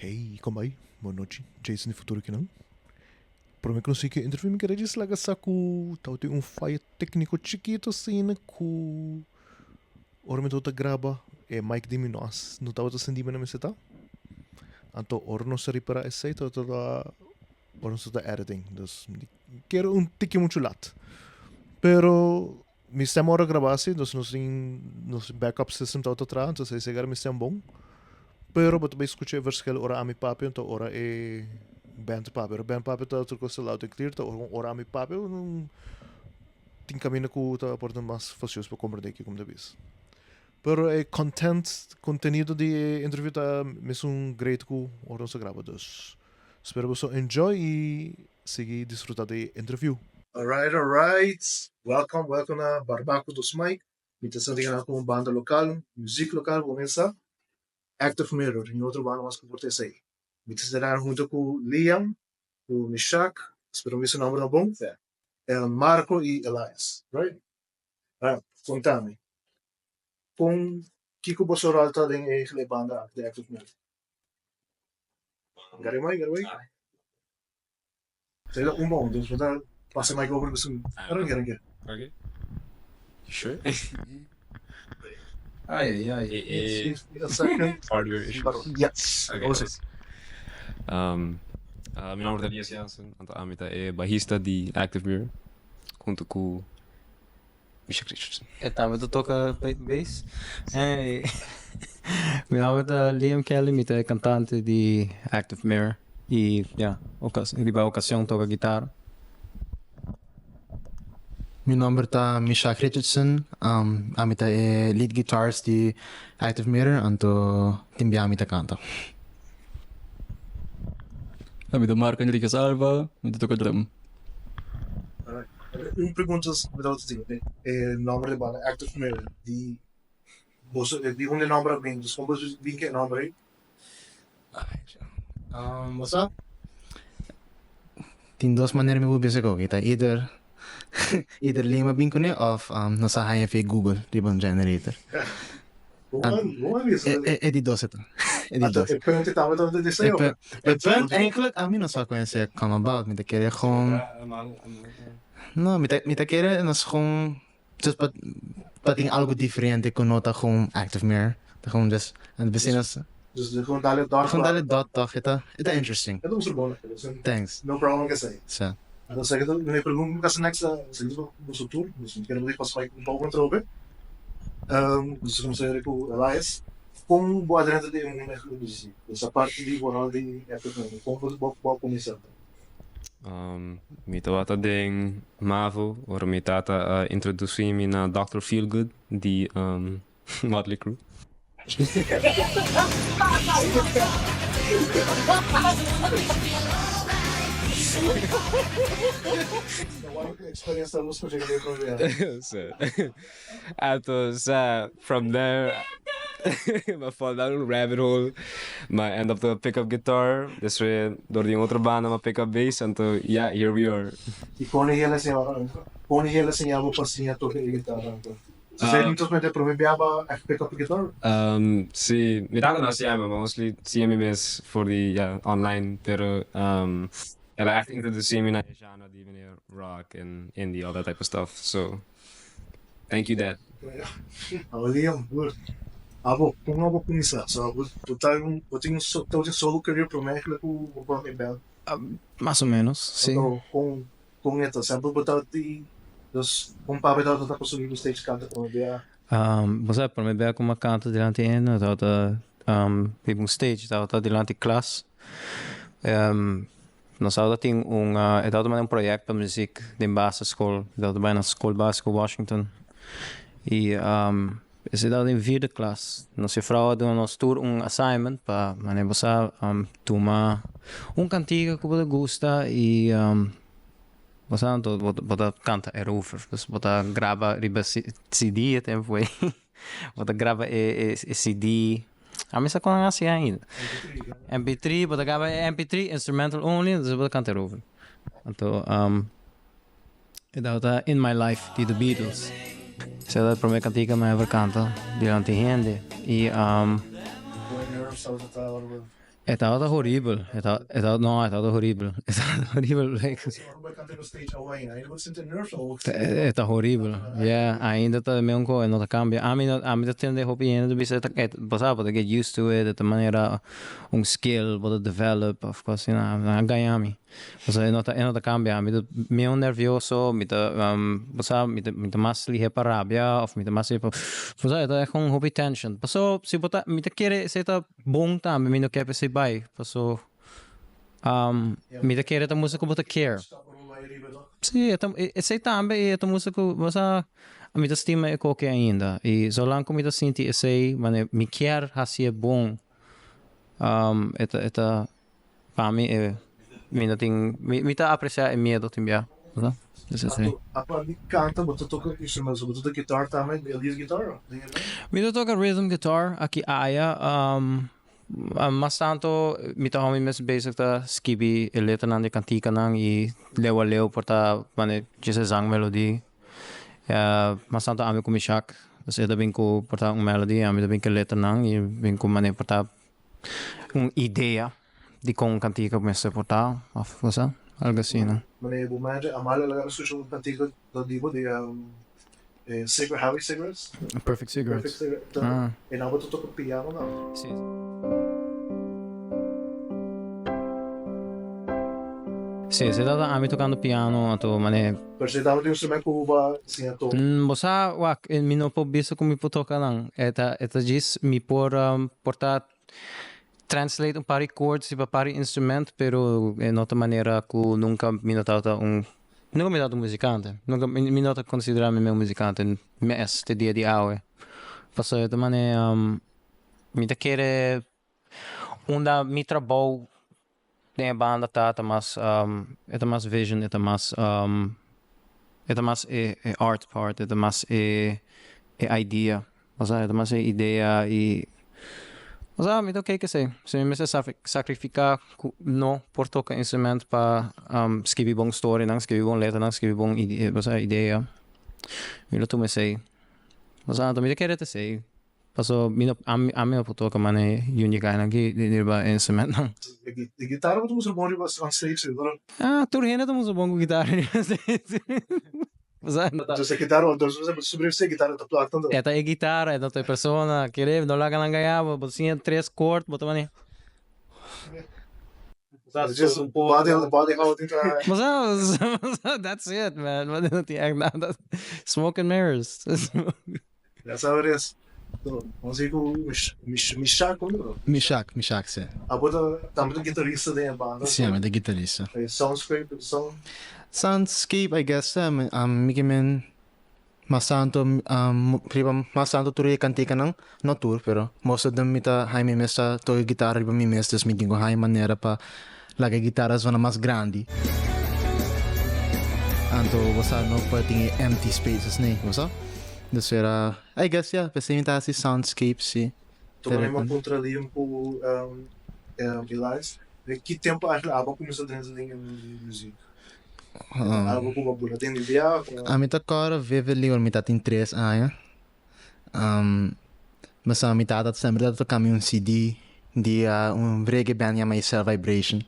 Hey, kon bai? Bon nochi. Jason di Futuro kinan. Prome ku nos sigui ku e interview mi kere djis laga sa ku tabatin un faya tekniko chikito asina ku ora mi tabata graba e mic di mi no a no tabata sindi manera mester ta. Anto ora nos a ripara esei tabata ora nos tabata editing. Dus mi kere un tiki muchu lat. Pero Mi stem ora grabá si, dus nos tin nos backup system ta traha, entonces esei gara mi stem bon. Pero bo ta bai skucha e verschil ora ami papia anto ora e band papia. Ora band papia ta otro kos loud and clear, ta ora ami papia tin kaminda ku ta por ta mas fasios pa komprendé kiko mi ta bisa. Pero e content, kontenido di e interview ta mesun great ku ora nos a graba, dus spero boso enjoy i sigui disfruta di e interview. Alright alright, welcome welcome na Barbaco dos Mike, mi ta sinti gana ku un banda lokal, muzik lokal bo mesa, Active Mirror, ni otro banda mas ku por ta esei. Mi ta sinti gana hunto ku Liam, ku Mishak, spero mi bisa nombernan bon, Marco i Elias, right? Alright, kontami, kon kiko boso ròl ta den e banda aki di Active Mirror? Garimai, garimai. Sela un bon, dus bo ta pasa mic over ku su. Aranke, aranke. Okay. You sure? Ay, ay, ay. Eh, eh, second. Hardware issues. Yes. Okay. Awesome. Um, uh, mi nomber ta Elias Jansen, anto ami ta e bajista di Active Mirror, hunto ku Mishak Richardson. E tambe ta toka bass. Hey. Mi nomber ta Liam Kelly, mi ta e kantante di Active Mirror i ya, riba ocasion toka gitara. Mi nomber ta Mishak Richardson, ami ta e lead guitarist di Active Mirror, anto tin bia mi ta kanta. Ami ta Marco Enriquez Alva, mi ta toka drum. Un pregunta mi tabata tin, e nomber di banda Active Mirror di boso di unda e nomber a bin? Dus kon boso bin ku e nomber ei? Bo sa tin dos manera mi por bisa ku ta either either Lima bin kuné òf nos a haña via Google riba un generator. E di dos e ta. E di dos. E punt tabata di deseo. E punt eigenlijk ami no sa kon esei a come about. Mi ta kere gewoon no mi ta mi ta kere nos gewoon just pa pa tin algo diferente ku no ta gewoon active mirror. Ta gewoon just en besi nos Dus gewoon dale dot. Gewoon dale dot toch e ta e ta interesting. E ta un bon. Thanks. No problem esei. Sa. Anto esaki ta mi pregunta kasi next esaki ta boso tur dus mi kere pasa un poco atrobe. Dus como sa ku Elias kon bo a drenta den e mundo di musica? Dus aparte di bo rol di actor kon bo bo a kuminsá? Mi tabata den Mavo ora mi tata a introduci mi na Doctor Feelgood di Motley Crue. Anto sa from there m'a fall down un rabbit hole, m'a end up ta pick up guitar, despues dor di un otro banda m'a pick up bass, anto yeah here we are. I kon e hel a siña bo pa siña toka e guitarra anto? Esei no ta solamente e prome bia bo a pick up e guitar? Si, mi tata no a siña mi, mostly siña mi mes for di ya online, pero el a echt introduci mi na e genre di manera rock en indie all that type of stuff, so thank you dad. Abo Liam, good. Abo, kon abo kuminsá? So bo ta un, bo tin un bo tin solo career promé eigenlijk ku bo forma e band? Mas o menos, si. Anto kon Con e ta semper bo ta di dus con papia tabata ta pa subi ku stage canta prome bia? Bo sa prome bia ku mi a canta dilanti hende tabata riba un stage tabata dilanti klas nos tabata tin un e tabata manda un proyecto pa muziek den basisschool tabata bai na school basico Washington y. Esei tabata den vierde klas. Nos jufrou a duna nos tur un assignment pa manera bo sa tuma un kantika ku bo ta gusta i bo sa anto bo ta kanta erover. Dus bo ta graba riba CD e tempu ei. Bo ta graba e CD. Ami sa kon nan hasi ainda. MP3, bo ta graba e MP3 instrumental only, entonces bo ta kanta erover. Anto E tabata In My Life di The Beatles. Esei ta e prome kantika mi a ever kanta dilanti hende. I e tabata horibel. E tabata, no, e tabata horibel. E tabata horibel. E ta horibel, yeah. Ainda ta e mesun kos, e no ta kambia. Ami no, ami ta tende hopi hende ta bisa e ta, bo sa, bo ta get used to it, e ta manera un skill bo ta develop of kos asina. Nan a gaña mi. Pasobra e no ta e no ta cambia. Mi ta medio nervioso, mi ta bo sa mi ta mi ta mas lihe pa rabia of mi ta mas lihe pa bo sa e ta con hopi tension. Paso si bo ta mi ta kere esey ta bon tambe mi no kier pa esey bay paso mi ta kere ta mustra cu bo ta care. Si e ta esey tambe e ta mustra cu bo sa mi ta stima e koki ainda y zolang cu mi ta sinti esey mane mi kier haci'e bon e ta e ta. Pa mi e mi no tin mi ta aprecia e miedo tin bia no dus esei. Apart di canta bo ta toca instrumento bo ta toca guitar tambe e lead guitar den e band? Mi ta toca rhythm guitar aki aya mas tanto mi ta hou mi mes bezig ta skibi e letranan di e kantikanan i leu a leu por ta mane djis e zang melodi mas tanto ami ku Mishak dus e ta bin ku por ta un melody ami ta bin ku e letranan i bin ku mane por ta Un idea di kon un kantika mester por ta of cosa, algo asina. Manera bo manager Amalia a laga mi skucha un kantika ta di bo di Cigarette, Highway Cigarettes? Perfect Cigarettes. Perfect Cigarettes. E nan bo ta toka piano nan? Si. Si, esei tabata ami tokando piano anto manera. Pero si tabata un instrumento ku bo a siña toka? Bo sa wak, mi no por bisa ku mi por toka nan. E ta e ta djis mi por por ta translate un par di chords riba par di instrument pero e no ta manera ku nunka mi no tabata un nunka mi tabata un muzikante. Nunka mi no ta konsiderá mi mes un muzikante mes te dia di awe. Pasobra e ta manera mi ta kere Unda mi trabou den e banda ta ta mas e ta mas vision e ta mas e ta mas e art part e ta mas e idea osea e ta mas e idea y osea mi ta oke ku esei si mi mester sacrifica ku no por toca instrument pa skibi bon storynan skibi bon letranan skibi bon osea idea mi lo tuma esei osea mi ta kere ta esei. Paso mi no ami ami no por toca mane Junior Kaina aki riba e instrumentnan. E guitarra bo ta mustra bon riba on stage si ora. Ah tur hende ta mustra bon ku guitarra riba stage. Dus e guitarra dus bo ta si e guitarra ta plak tanto. E ta e guitarra e no ta e persona kere no laga nan gaña bo bo ta siña tres kort bo ta mane. Just body body holding ta. Bo sa that's it man bo no tin echt nada smoke and mirrors. That's how it is. So, nos sigui ku Mishak, ku no? Mishak, Mishak, si. Abo ta tambe ta guitarista den e banda? Si, ami ta guitarista. Soundscape, sound? Soundscape, I guess, mi ke men mas tanto riba mas tanto tur e kantikanan, no tur, pero most of them mi ta haña mi mes ta toka guitarra riba mi mes, dus mi tin ku haña manera pa laga e guitarra zona mas grandi. Anto bo sa no por tin e empty spaces nei, bo sa? Dus era, I guess ya, p'esei mi ta hasi soundscapes si. Tuma mi a puntra Liam ku Elias, den ki tempu eigenlijk abo a kuminsá drenta den e muziek? Algo ku bo a bula den di bia? Ami ta kòrda vividly ora mi ta tin tres aña. Pasobra mi tata semper ta toka mi un CD di un reggae band yama Isel Vibration.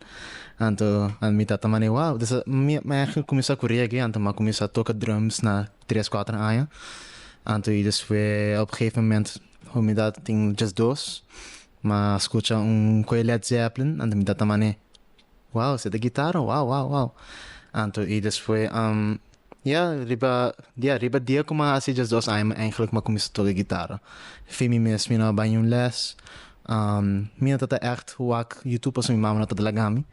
Anto mi tata manda wow, mi a kuminsá ku reggae anto mi a kuminsá toka drums na tres kuater aña. Anto i despues op gegeven moment mi tata tin diesdos mi a skucha un koe Led Zeppelin anto mi tata manda Wow, esei ta guitarra, wow, wow, wow. Anto i despues, ya, riba, ya, riba dia ku mi a hasi diesdos aña mi eigenlijk mi a kuminsá toka guitarra. Fin mi mes mi no a bai niun les, mi no tabata ègt wak YouTube pasobra mi mama no tabata laga mi.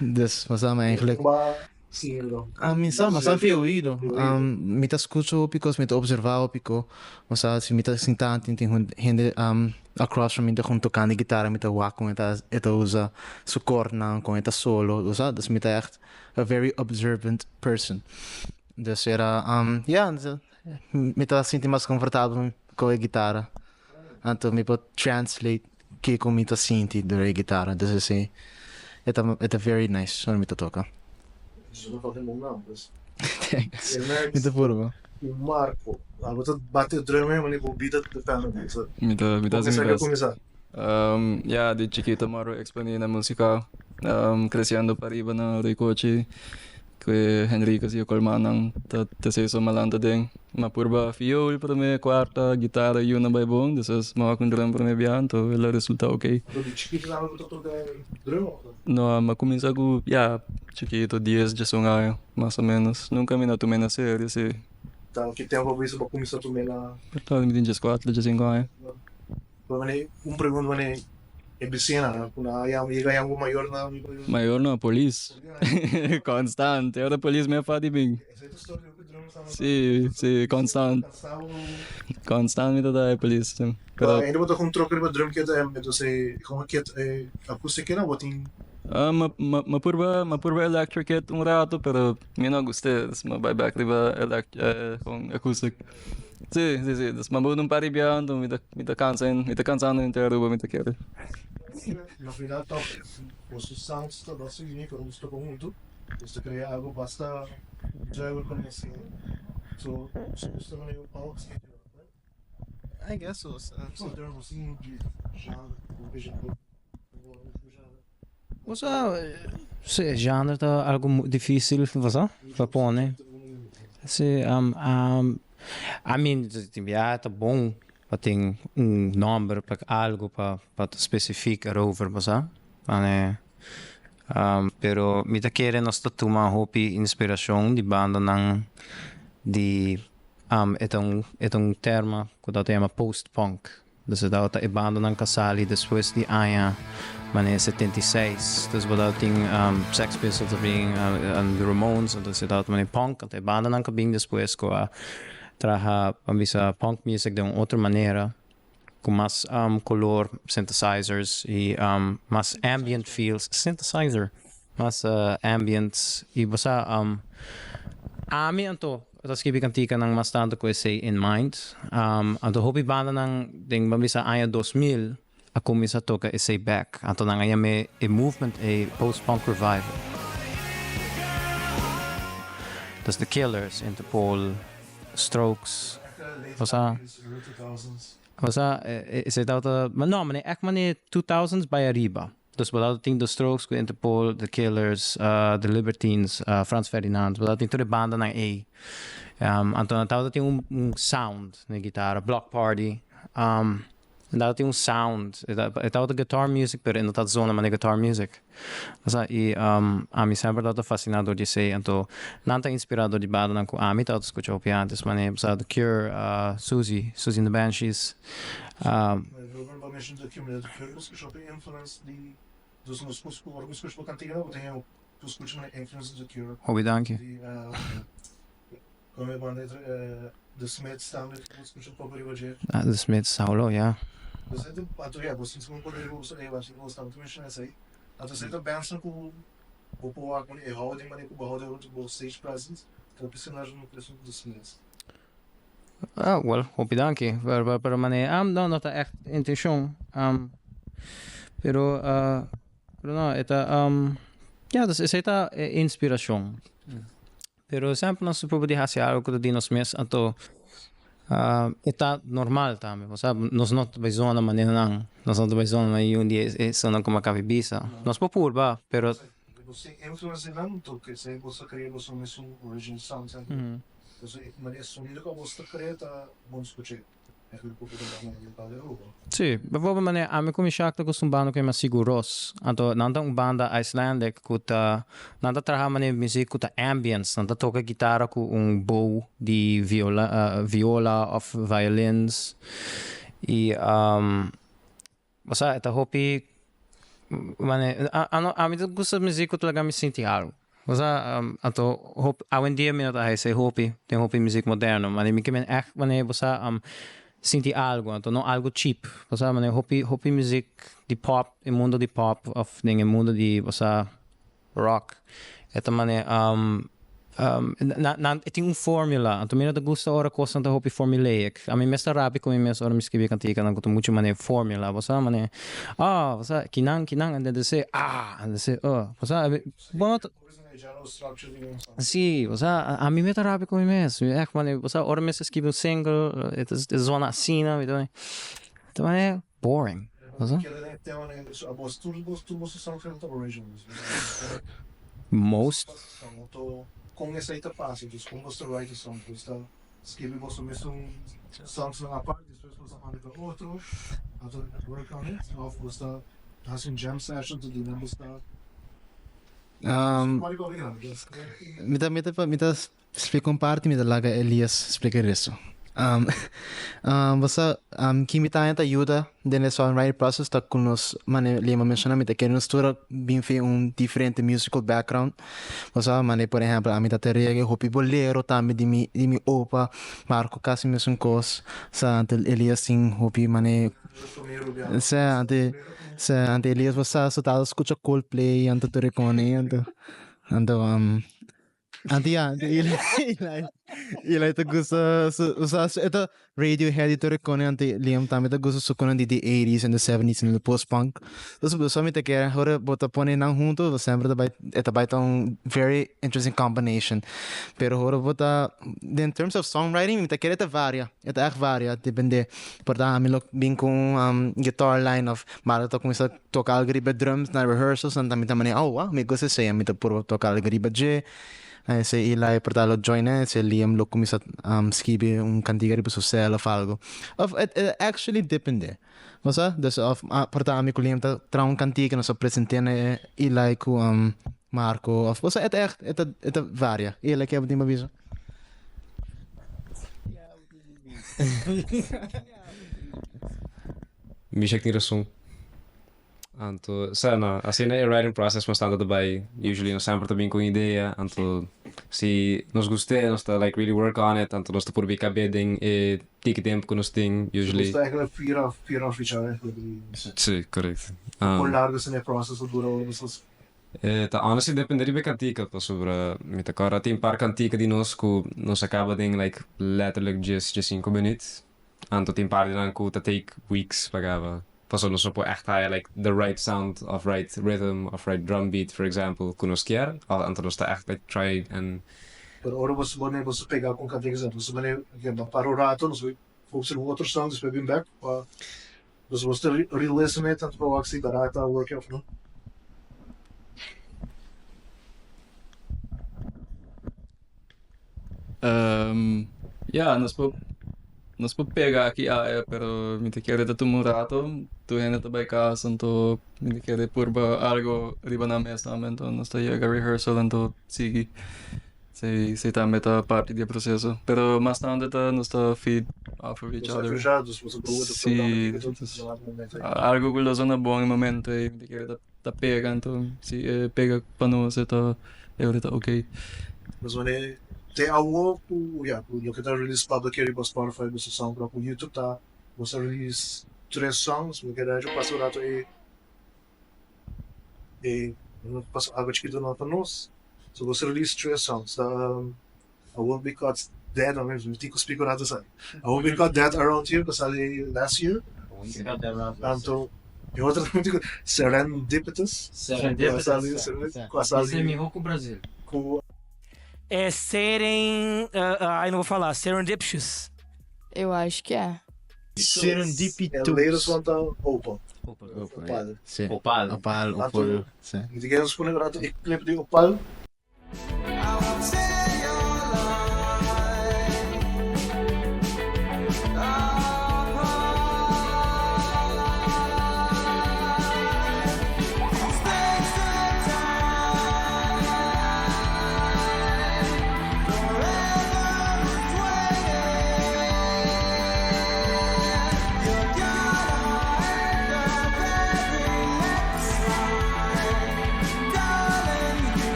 Dus, bo sa mi eigenlijk. Mi sa, bastante via oido. Mi ta scucha hopi cos, mi ta observa hopi cos. Osea, si mi ta sinta tin tin hende across from mi ta gewoon tocando guitarra, mi ta wak con e ta e ta usa su cordnan, con e ta solo, osea, dus mi ta echt a very observant person. Dus era, ya, mi ta sinti mas comfortabel cu e guitarra. Anto mi por translate kiko mi ta sinti dor e guitarra. Dus esei e ta e ta very nice ora mi ta toka. Thanks. Mi ta purba. Marco, abo ta bati drum he mane bo bida ta depende di eso. Mi ta mi ta hasi mi Kumisa ke best. kumisa? Ya di chikito moro exponi na musica creciendo pariba na Ricochi cu e Henriquez y e Colmannan ta ta esey so malanta den. M'a purba viool prome, cuarta, guitarra y una bay bon, despues m'a wak un drum prome bia anto el a resulta ok. Anto di chikito tambe bo ta toca drum of no? No, m'a cuminsa cu ya chikito, dies, diesun aña mas o menos. Nunca mi no tum'e na serio si. Ta ki tempo bo bisa bo cuminsa tum'e na? Ta mi tin diescuatro, diescinco aña. Un pregunta mane e bisiñanan ku nan a yama yega yama bo mayor nan. Mayor no, polis. Constant. Ora polis me fa di bin. Si, si, constant. Constant mi ta da e polis. Pero ainda bo ta con troca riba drum kit entonces con kit acoustic kit bo tin? Ma ma purba ma purba electric kit un rato pero mi no gust'e dus mi bai bek riba con acoustic. Si, si, si. Dus m'a bota un par di bia anto mi ta, mi ta cansa, mi ta cansando henter Aruba mi ta kere. Na final toch, boso sounds ta basta uniek ora boso toca hunto, boso ta crea algo basta duidelijk con esei. So, boso gusta manera un power schedule, right? I guess so. So, terms di genre, genre. Osea, si, genre ta algo dificil, bo sa, pa pone. Si, I mean, tin bia ta bon pa tin un nomber pa algo pa pa ta specifiek erover, bo sa. Mane, pero mi ta kere nos ta tuma hopi inspiracion di bandanan di, e ta un e ta un terma cu ta yama post-punk. Dus e tabata e bandanan ka sali despues di aña manera 76. Dus bo tabata tin Sex Pistols a bin, the Ramones, entonces e tabata manera punk. Anto e bandanan ka bin despues ku a traha, ban bisa, punk music den un otro manera, ku mas kolor, synthesizers i mas ambient feels, synthesizer, mas ambient i bo sa ami anto ta skibi kantikanan mas tantu ku esei in mind. Anto hopi bandanan den ban bisa aña 2000 a kuminsá toka esei bèk. Anto nan a yam'é e movement ei post punk revival. Dus The Killers, Interpol, Strokes, bo sa. Bo sa esei tabata, no manera ègt manera two thousands bai ariba. Dus bo tabata tin The Strokes ku Interpol, The Killers, The Libertines, Franz Ferdinand, bo tabata tin tur e bandanan ei. Anto nan tabata tin un sound na e gitara, Block Party, nan tabata tin un sound, e tabata guitar music pero e no tabata zona manera guitar music. Bo sa, i ami semper tabata fasciná dor di esei, anto nan ta inspirá dor di bandanan ku ami tabata skucha hopi antes, manera bo sa The Cure, Siouxsie, Siouxsie and the Banshees. Wilbur bo menshon The Cure, mi The Cure bo skucha hopi influence di dus nos ora bo skucha bo kantiga bo tin bo skucha manera influence di The Cure. Hopi danki. Di komo e banda The Smiths tambe bo skucha un poko riba dje. Ah The Smiths Saulo ya. Dus e ta anto ya bo sinti como por riba bo ey bo tabata menshona esey anto esey ta bandsnan ku bo por wak e houding manera ku bo houde rond bo stage presence ta hopi similar ku The Smiths. Ah, well, hopi danki. Pero, pero mane, no, no ta echt intencion. Pero, pero no, e ta, ja, dus esei ta e inspiracion. Pero semper nos ta proba di haci algo cu ta di nos mes, anto e ta normal tambe, bo sa, nos no ta bay zona manera nan, nos no ta bay zona manera yun di e esnan cu mi a caba di bisa. Nos por purba, pero. Bo sin influencia nan, toke esei bo sa crea boso mesun original sound. Entonces e manera e sonido ku abos ta krea ta bon skuch'é. E grupo ku ta banda na lokal di Aruba. Sí, bijvoorbeeld manera ami ku mi shak ta kustumbando ku yama Sigur Rós. Anto nan ta un banda Icelandic ku ta nan ta traha manera muzik ku ta ambience. Nan ta toka gitara ku un bow di viola viola òf violins i Osea, e ta hopi manera, ami ta gusta muzik ku ta laga mi sinti algu. Bo sa, anto hop, awendia mi no ta haci hopi, den hopi muziek moderno, maar mi ke men echt wanneer bo sa sinti algo, anto no algo cheap. Bo sa, wanneer hopi, hopi muziek di pop, e mundo di pop, of den e mundo di, bo sa, rock, e ta manera na, na, e tin un formula. Anto mi no ta gusta ora cosnan ta hopi formulaic. Ami mes ta rabia cu mi mes ora mi scribi canticanan cu ta mucho manera formula. Bo sa, manera, ah, bo sa, kinan, kinan, en dan say, ah, en dan say, oh. Bo sa, bo no ta. Sí, bo sa, ami mes ta rabia cu mi mes. Mi echt manera, bo sa, ora mi mester scribi un single, e ta zona asina, mi ta manera, ta manera boring. Bo sa? Most. Con esey ta pasa? Dus con bo ta write a song? Bo ta scribi boso mesun songsnan apart, despues bo ta manda pa otro, anto work on it? Of bo ta haci un jam session te duna bo ta. Mi ta mi ta mi ta splika un parti mi ta laga Elias splika e resto. Bo sa ki mi ta haña ta yuda den e songwriting process ta ku nos manera Liam a menshoná mi ta kere nos tur a bin fin un diferente musical background. Bo sa manera por ehèmpel ami ta ta reggae hopi bolero tambe di mi di mi opa Marco kasi mesun kos sa anto Elias tin hopi manera sa anto sa anto Elias bo sa su tata skucha Coldplay anto tur e kone anto anto anto ya anto Eli Eli ta gusta su bo sa e ta Radiohead y tur e kone anto Liam tambe ta gusta su konan di di eighties en de seventies en de post punk. Dus so mi ta kere ora bo ta pone nan hunto bo semper ta bai e ta bai ta un very interesting combination. Pero ora bo ta in terms of songwriting mi ta kere e ta varia e ta echt varia depende por ta ami lo bin ku un guitar line of Mario ta kuminsa toka algu riba e drums na rehearsals nan ta mi ta manera oh wow mi gusta esei mi ta purba toka algu riba dje. Ese Eli por ta lo join ese Liam lo cuminsa skibi un cantica riba su cel of algo. Of it it actually depende. Bo sa? Dus of por ta ami cu Liam ta traha un cantica nos a presente na Eli cu Marco of bo sa et echt e ta e ta varia. Eli ke bo tin pa bisa? Mishek tin rason. Anto, sa no, asina e writing process mas tanto ta bai. Usually nos semper ta bin cu un idea, anto si nos gust'e nos ta like really work on it, anto nos ta purbi cab'e den e tiki tempo cu nos tin usually. Nos ta eigenlijk fear of fear of each other. Si, correct. Con largo asina e process ta dura ora boso. E ta honestly depende riba e cantica, pasobra mi ta corda tin par cantica di nos cu nos a caba den like letterlijk djes djescinco minuut. Anto tin par di nan ku ta take weeks pa graba. Pasobra nos no por ègt haya like the right sound of right rhythm of right drum beat for example ku nos kier. Anto nos ta ègt like try and. Pero ora boso pone boso pega ku un kantika esaki boso pone ok bo para un rato nos bai focus riba un otro song despues bin bek pa boso boso ta re-listen it anto pa wak si berdad ta work of no. Ya, nos por nos por pega aki aya, pero mi ta kere ta tuma un rato, tur hende ta bai kas, anto mi ta kere purba algo riba nan mes tambe, anto nos ta yega rehearsal anto sigui. Si si tambe ta parti di e proseso, pero mas tanto ta nos ta feed off of each other. Si, algo ku lo zona bon e momento ei mi ta kere ta. Ta pega anto si e pega pa nos e ta e ora ta ok. Nos mane te awo ku ya ku loke ta release public riba Spotify boso Soundcloud ku YouTube ta boso a release tres songs mi keda hecho pasa un rato e e pasa algo chikito nan pa nos so boso a release tres songs ta I won't be caught dead mi tin ku splika un rato esaki I won't be caught dead around here ku a sali last year anto e otro Serendipitous ku a sali ku. É seren. Ai, não vou falar. Serendipitous. Eu acho que é. Serendipitous. E latest one ta Opal. Opal. Si. Opal. Opal, Opal. Si. Mi ta kere nos pone un rato e clip di Opal.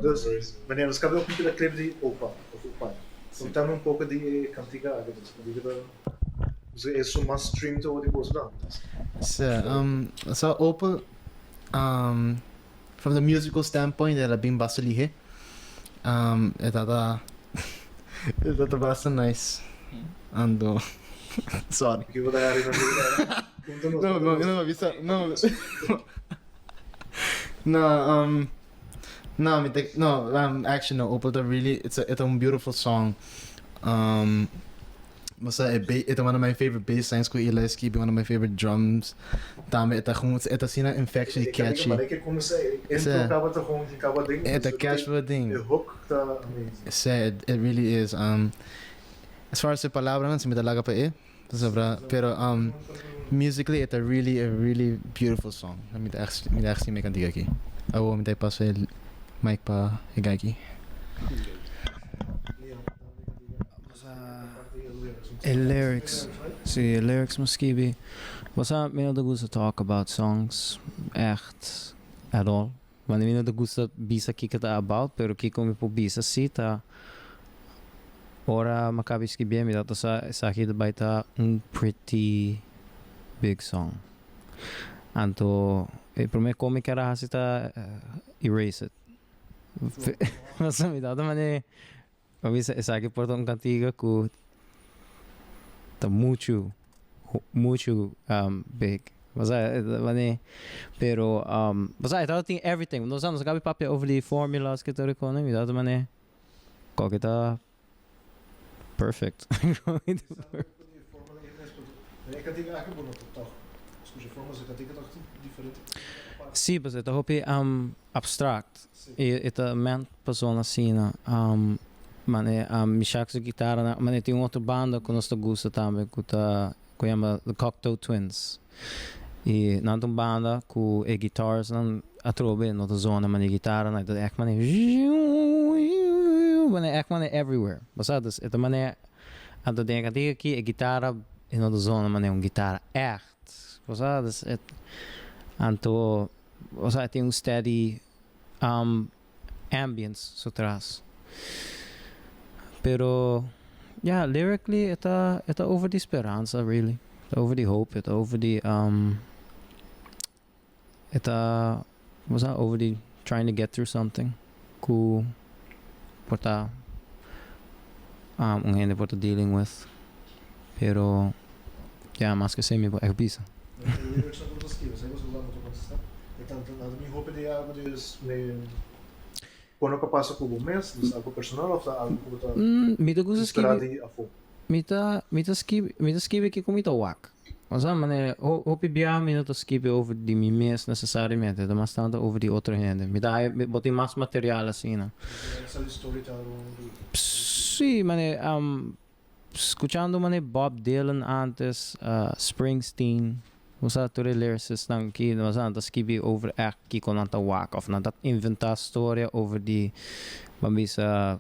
Dus, wanneer nos caba ook de clip di Opa, of Opa. Conta mi un poco di e cantica aki, dus cantica ta, dus e su mas streamed over di boso dan. Sí, so Opal, from the musical standpoint, el a bin basta lihe. E tata, e tata basta nice. Ando, sorry. Ki bo ta hari na No, no, no, bisa, no. No, no, mi te, no, actually no, Opal ta really, it's a, it's a beautiful song. Basta e ba- e ta one of my favorite bass lines ku Eli skibi, one of my favorite drums. Tambe e ta gewoon, e ta asina infectiously catchy. Maar ik kom zeggen, intro kaba ta gewoon kaba ding. E ta catch wat ding. De hook ta amazing. Sí, it really is. As far as de palabranan, si mi ta laga pa e, pasobra, pero musically e ta really a really beautiful song. Mi ta echt, mi ta echt stima e kantika aki. Awor mi ta pasa e mic pa e guy aki. E lyrics, sí, e lyrics mi skibi. Bo sa, mi no ta gusta talk about songs echt at all. Want mi no ta gusta bisa kiko ta about, pero kiko mi por bisa sí ta ora mi a caba skibié mi ta sa esaki ta bai ta un pretty big song. Anto e prome cos mi kier a haci ta erase it. Pasobra mi tabata mane Mi bisa esaki por ta un kantiga ku ta muchu, muchu big. Osea, mane, pero, osea, e tabata tin everything. Nos a kabi papia over di formulas ke tur e kos, mi tabata mane, koke ta perfect. Sí, pasobra e ta hopi abstract. E ta meant pa zona asina. Mane mi shak su gitara mane tin un otro banda ku nos ta gusta tambe ku ta ku yama The Cocteau Twins. I nan ta un banda ku e guitars nan atrobe no ta zona mane gitara nan ta ègt mane mane ègt mane everywhere. Bo sa dus e ta mane anto den e kantika aki e gitara e no ta zona mane un gitara ègt. Bo sa dus e anto. Osea e tin un steady ambience su tras. Pero ya, lyrically e ta e ta over di speransa really. E ta over di hope, e ta over di e ta osea over di trying to get through something ku por ta un hende por ta dealing with. Pero ya mas ke esei mi por echt bisa. Mi ta gusta skibi mi ta mi ta skibi mi ta skibi kiko mi ta wak. Osea manera hopi biaha mi no ta skibi over di mi mes nesesariamente ta mas tantu over di otro hende. Mi ta haya bo tin mas material asina. Si manera Scuchando mane Bob Dylan antes, Springsteen, bo sa tur e lyricistnan ki bo sa nan ta skibi over echt kiko nan ta wak of nan ta inventa storia over di ban bisa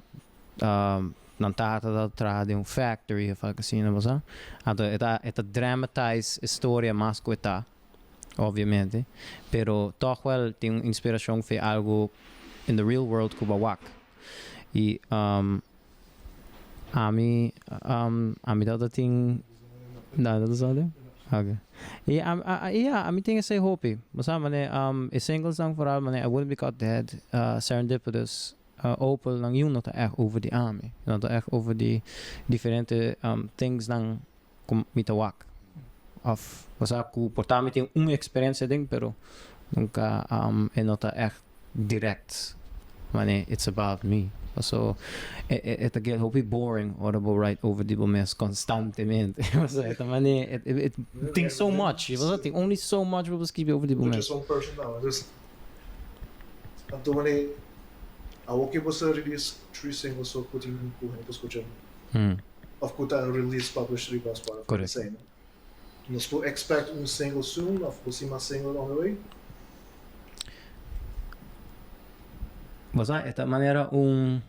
nan tata ta traha den un factory of algo asina bo sa. Anto e ta e ta dramatize e storia mas ku e ta obviamente pero tog wel tin un inspiracion fe algo in the real world ku bo a wak y. Ami, ami tabata tin, no, no ta sabi? Ok. I a, a, ya, ami tin esei hopi. Bo sa manera, e singlesnan vooral manera I Wouldn't Be Caught Dead, Serendipitous, Opal, nan yun no ta ègt over di ami. Nan ta ègt over di diferente thingsnan ku mi ta wak. Òf, bo sa ku por ta mi tin un eksperensia den, pero nunka e no ta ègt direct mane it's about me paso e e ta get hopi boring ora bo write over di bo mes constantemente paso e ta mane e e tin so much bo sa tin only so much bo por skibi over di bo mes. Just one person now dus anto mane awo ke bo sa release three singles so ku tin ku hende por skucha of ku ta release publish riba Spotify Correct. esei no nos por expect un single soon of bo si mas single on the way? Bo sa e ta manera un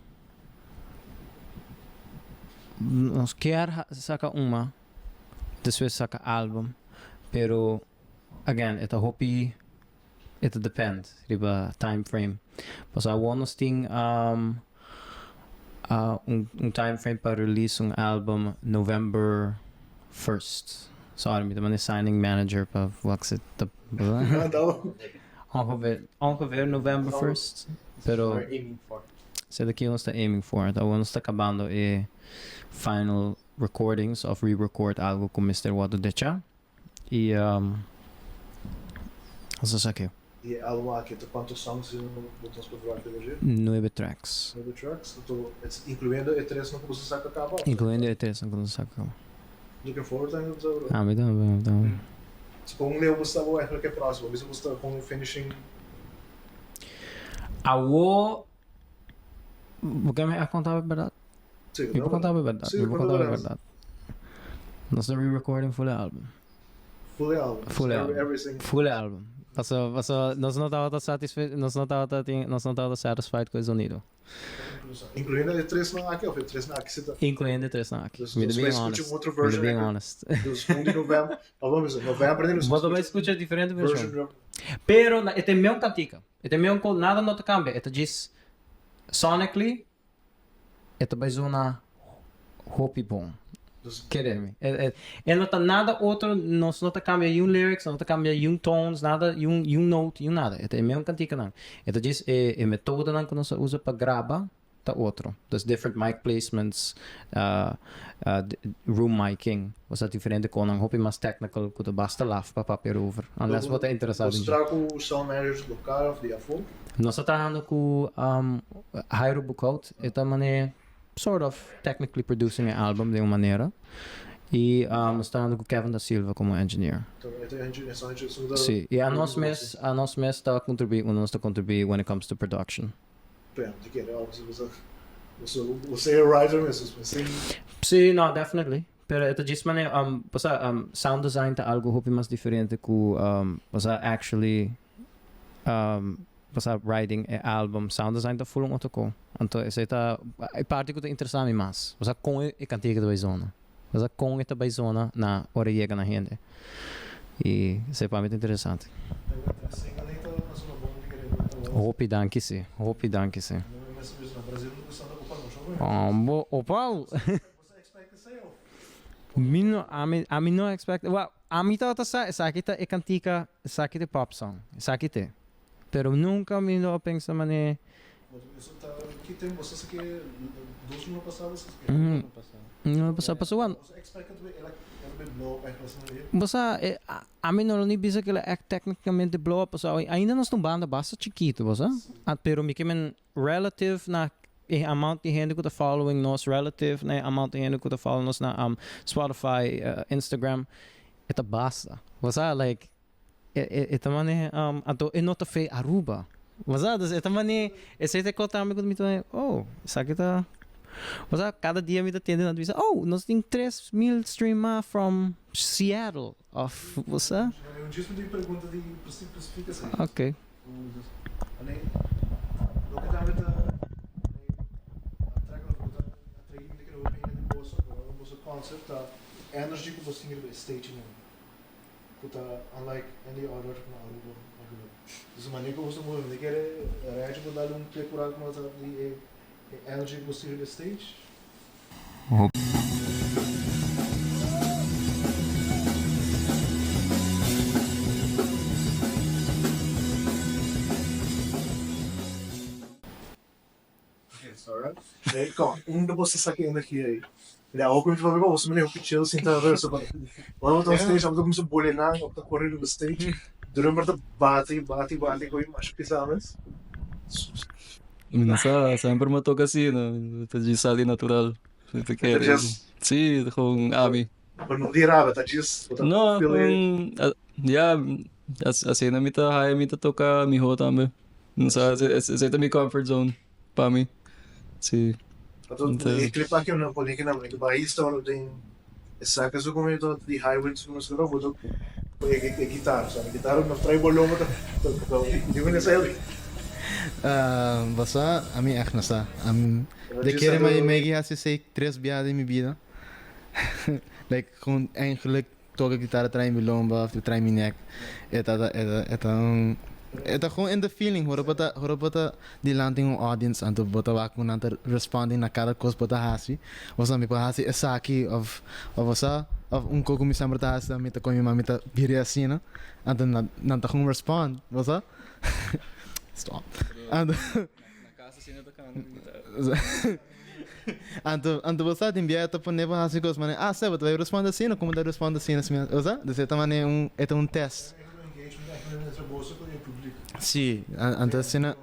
nos kier saka uma despues saka album pero again e ta hopi. E ta depend riba time frame. Pasobra awor nos tin un un time frame pa release un album November first. Sorry, mi ta manda e signing manager pa wak si ta Ongeveer, ongeveer November first. Pero esei ta kico nos ta aiming for. Awor nos ta kabando e final recordings of re-record algo cu mester wordo decha. Y nos a saki. Y e album aki ta cuanto songs bo nos por verwacht riba dje? Nuebe tracks. Nuebe tracks, anto incluyendo e tresnan cu bo sa saca caba? Incluyendo e tresnan cu nos a saca caba. Looking forward to it, bro. Ami tambe, ami tambe. So con leu bo sta bo eigenlijk e proximo? Bisa bo sta con finishing? Awo, bo ke mi a conta bo e berdad? Sí, Mi por conta bo e berdad, Sí, mi por conta conta bo e berdad. berdad. Nos ta re-recording full e album. Full e album. Full e album. Every single. Full e album. Paso, paso nos no tabata satisfe, nos no tabata tin, nos no tabata satisfied cu e zonido. Incluyendo e tresnan aki of e tresnan aki si ta? Incluyendo e tresnan aki. Dus Mi nos ta bai being scucha honest. un otro Mi ta version being aki. honest. Dus un di november, of vamos bisa, november nos Bo ta bai scucha diferente version. version. Pero na, e ta e meun cantica. E ta e meun co, nada no ta cambia. E ta djis sonically e ta bai zona hopi bon. Kere mi. E, e, e no ta nada otro, nos no ta cambia yun lyrics, no ta cambia yun tones, nada, yun, yun note, yun nada. E ta e meun canticanan. E ta djis e, e metodonan cu nos a usa pa graba ta otro. Dus different mic placements, uh, uh, room micing, osea diferente conan hopi mas technical cu ta basta laf pa papia erover. Unless bo ta interesado Bo in ta traha cu sound managers local of di afo? Nos ta trahando cu um, Jairo Boekhout. E ta mane sort of technically producing e album den un manera. Y um, nos ta trahando cu Kevin da Silva como engineer. Si, y anos mes, anos mes ta contribui, uno nos ta contribui when it comes to production. Si, no, definitely. Pero e ta djis manera, um, pasobra um, sound design ta algo hopi mas diferente cu um, pasobra actually um, pasobra writing e album, sound design ta full un otro co. Anto esey ta e parti cu ta interesa mi mas. Pasobra con e cantica ta bay zona. Pasobra con e ta bay zona na ora e yega na hende. Y esey pa mi ta interesante. Hopi danki si, hopi danki si. Bo opa! Mi no, ami, ami no expect, well, ami tabata sa esaki ta e cantica, esaki ta e pop song, esaki t'e. Pero nunca mi no a pensa manera. Luna pasá pasobra bo sa ami no lo ni bisa ku el a ègt téknikamente blow up pasobra ainda nos ta un banda basta chikitu bo sa pero mi ke men relative na e amount di hende ku ta following nos relative na e amount di hende ku ta follow nos na Spotify Instagram e ta basta bo sa like E ta mane anto e no ta fe Aruba. Bo sa? Dus e ta mane esei ta e kos tambe ku mi ta mane oh esaki ta bo sa kada dia mi ta tende nan ta bisa oh nos tin 3000 stream mas from Seattle of bo sa. Ok. Ku ta unlike any other na Aruba eigenlijk. Dus de manier ku boso ta move, mi ta kere Reggie por dal un clip por algo mas di e energy ku boso tin riba e stage. Hey, kom, unda boso sa ki energia ei? Di awo ku mi ta papia ku boso, mi hopi chill sinta rust. Ora bo ta on stage, abo ta kuminsa bole nan, abo ta kore riba stage, drummer ta bati, bati, bati ku masha pisa mes. Mi no sa, semper mi a toka asina, ta djis sali natural. Mi ta kere, si, gewoon ami. Pero no di rabia, ta djis, bo ta No, feel e. gewoon, ya, asina mi ta haya mi ta toka miho tambe. No sa, esei ta mi comfort zone pa mi. Si. Anto e clip aki no pone ki nan e bahista ora den e saka su come to di highway su come su bo to e guitar so e guitar no trae bolo bo ta di mene sa el. Bo sa ami echt no sa. De kere mi megi hasi esei tres bia den mi bida. Like gewoon eigenlijk toka guitar trae mi lomba of trae mi nek. E ta e ta un. E ta gewoon in the feeling, ora bo ta, ora bo ta dilanti un audience anto bo ta wak ku nan ta responding na kada kos bo ta hasi. Bo sa mi por hasi esaki of of bo sa of un kos ku mi semper ta hasi mi ta koe mi mami ta bira asina anto nan nan ta gewoon respond, bo sa. Stop. Anto Na casa asina ta canta cu guitarra. Anto anto bo sa tin bia ta pone pa hasi kos manera ah seh bo ta bai responde asina como ta responde asina si bo sa dus e ta manera un e ta un test. Si anto asina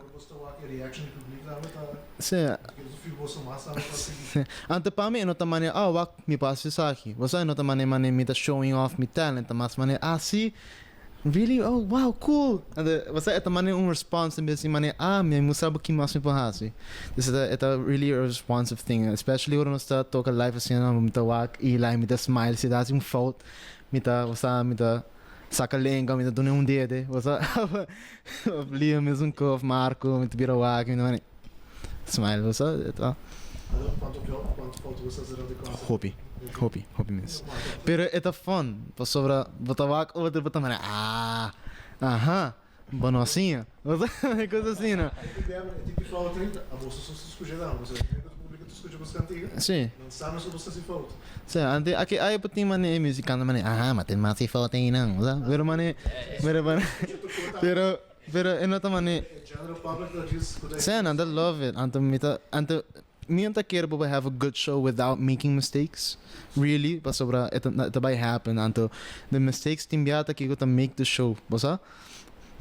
si anto pa mi e no ta manera oh wak mi por hasi esaki bo sa e no ta manera manera mi ta showing off mi talent ta mas manera ah si Really? Oh, wow, cool! Anto, bo sa, e ta manda un response en bes di manda, ah, mi a mustra bo ki mas mi por hasi. Dus e ta, e ta really a responsive thing, especially ora nos ta toka live asina, mi ta wak Eli, mi ta smile, si e ta hasi un fout, mi ta, bo sa, mi ta saka lenga, mi ta duna un dede, bo sa, of Liam mesun ko, of Marco, mi ta bira wak, mi ta manda smile, bo sa, e ta. Hopi, hopi, hopi mes. Pero e ta fun, pasobra bo ta wak otro bo ta manda ah, aha, bo no asiña. Bo sa, e kos asina. Si. Si, antes aki ai bo tin mane e musicante mane aha, ma tin mas e fout einan, bo sa. Pero mane, pero mane, pero, pero e no ta mane. Si, nan ta love it. Anto mi ta, anto Mi no ta kere bo bai have a good show without making mistakes, really, pasobra e ta e ta bai happen, anto the mistakes tin bia ta kiko ta make the show, bo sa?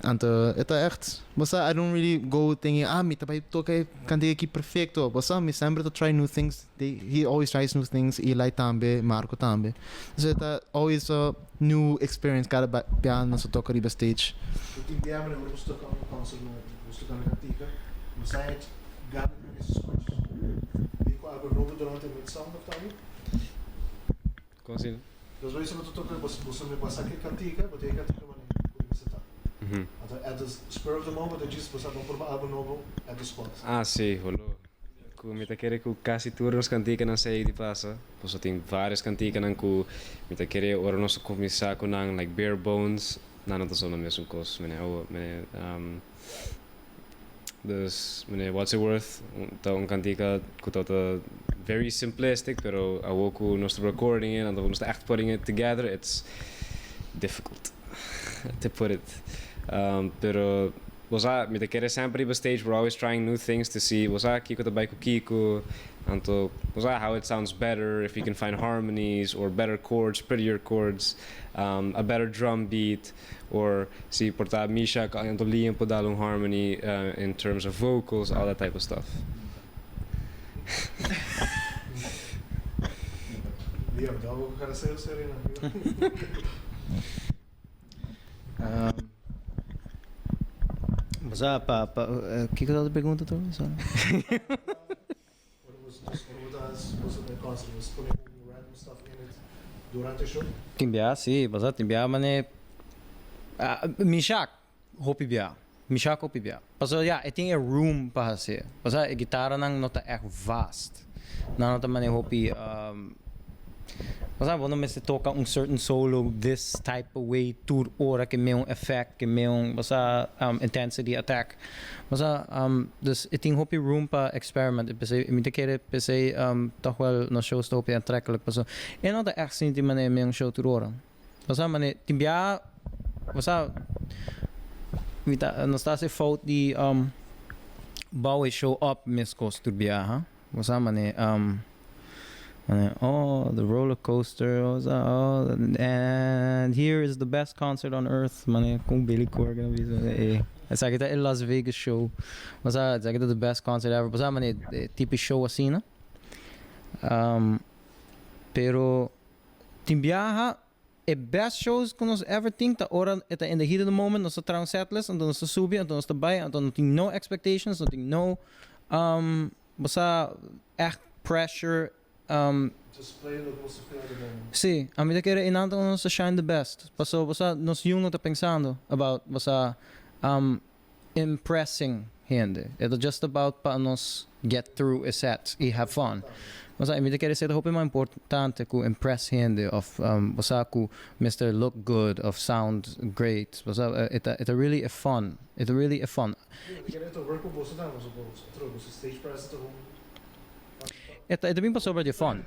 Anto e ta echt, bo sa, I don't really go thinking, ah mi ta bai toka e kantika aki perfecto, bo sa, mi semper ta try new things, they he always tries new things, Eli tambe, Marco tambe, so e ta always a new experience kada bia nos ta toka riba stage. Bo tin bia manera ora bo toka un concert nobo, bo toka una kantika, bo sa e gana. Kon asina? Ah si, holo. Ku mi ta kere ku kasi tur nos kantikanan sei di pasa. Pasobra tin varios kantikanan ku mi ta kere ora nos a kuminsá ku nan like bare bones, nan no ta sona mesun kos. Mene awo, mene. Dus meneer What's It Worth ta un kantika ku ta ta very simplistic pero awor ku nos ta recording it anto nos ta echt putting it together it's difficult to put it pero bo sa mi ta kere semper riba stage we're always trying new things to see bo sa kiko ta bai ku kiko anto bo sa how it sounds better if you can find harmonies or better chords prettier chords a better drum beat. Or si por ta Misha cu anto Liam por dal un harmony in terms of vocals, all that type of stuff. Liam, dal bo cara serio serio nan. Bo sa pa pa kiko ta e pregunta tur? Sorry. Tin bia si, basa tin bia mane Mishak hopi bia, Mishak hopi bia. Pasobra ya e tin e room pa hasi. Basa e gitaranan no ta ègt vast. Nan no ta mane hopi. Bo sa bo no mester toca un certain solo this type of way tur ora ke me un effect ke me un bo sa intensity attack bo sa dus e tin hopi room pa experiment e p'esei mi ta kere p'esei toch wel nos shows ta hopi aantrekkelijk pasobra e no ta echt sinti manera me un show tur ora bo sa manera tin bia bo sa mi ta nos ta hasi fout di bou e show up meskos tur biaha. Bo sa mane mane oh the roller coaster oh sa oh and here is the best concert on earth mane kon Billy Corgan a bisa e esaki ta e Las Vegas show bo sa esaki ta the best concert ever bo sa mane e tipo show asina pero tin biaha E best shows ku nos ever tin ta ora e ta in the heat of the moment, nos ta traha un setlist, anto nos ta subi, anto nos ta bai, anto no tin no expectations, no tin no bo sa echt pressure. Just play loke bo ta feel at the moment. Si, ami ta kere einan ta unda nos ta shine the best, paso bo sa nos yu no ta pensando about bo sa impressing hende, e ta just about pa nos. get through e set y have fun. Osea, mi ta kere esei ta hopi mas importante cu impress hende of osea cu mester look good of sound great. Osea, e ta e ta really e fun. E ta really e fun. Mi kere e ta work pa boso tambe, pasobra boso atrobe boso stage presence ta hopi. E ta e ta bin pasobra di e fun.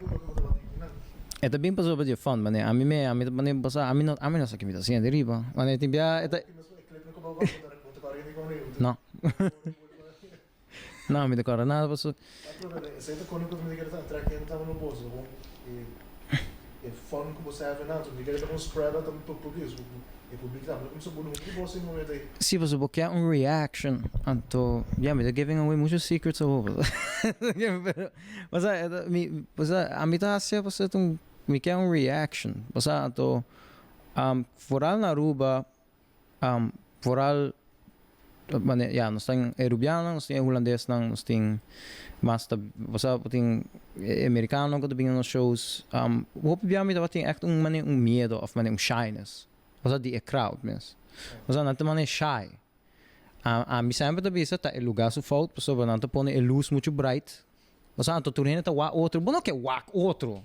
E ta bin pasobra di e fun, manera ami me ami ta manera bosa ami no ami no sa ki mi ta haciendo riba. Manera tin bia e ta. No. No, mi ta kòrda nada paso. Esei ta koni ku mi ta kere ta atrek hende tambe no boso bon e fun ku boso have nan mi ta kere ta kon spread out tambe pa publik so e publik tambe ta kumsa bula huntu ku boso e momento ei. Si paso bo kier un reaction anto ya mi ta giving away mucho secrets awor pero osea mi osea ami ta hacia paso ta un mi kier un reaction osea anto vooral na Aruba Vooral wanneer ya nos tin e Rubianonan, nos tin e Hulandesnan, nos tin mas ta bo tin e Americanonan ku ta bini na nos shows. Hopi bia mi tabatin ègt un manera un miedo òf manera un shyness, osea di e crowd mes. Osea nan ta manera shy. Ami semper ta bisa ta e lugá su fout pasobra nan ta pone e lus muchu bright. Osea anto tur hende ta wak otro, bo no ke wak otro.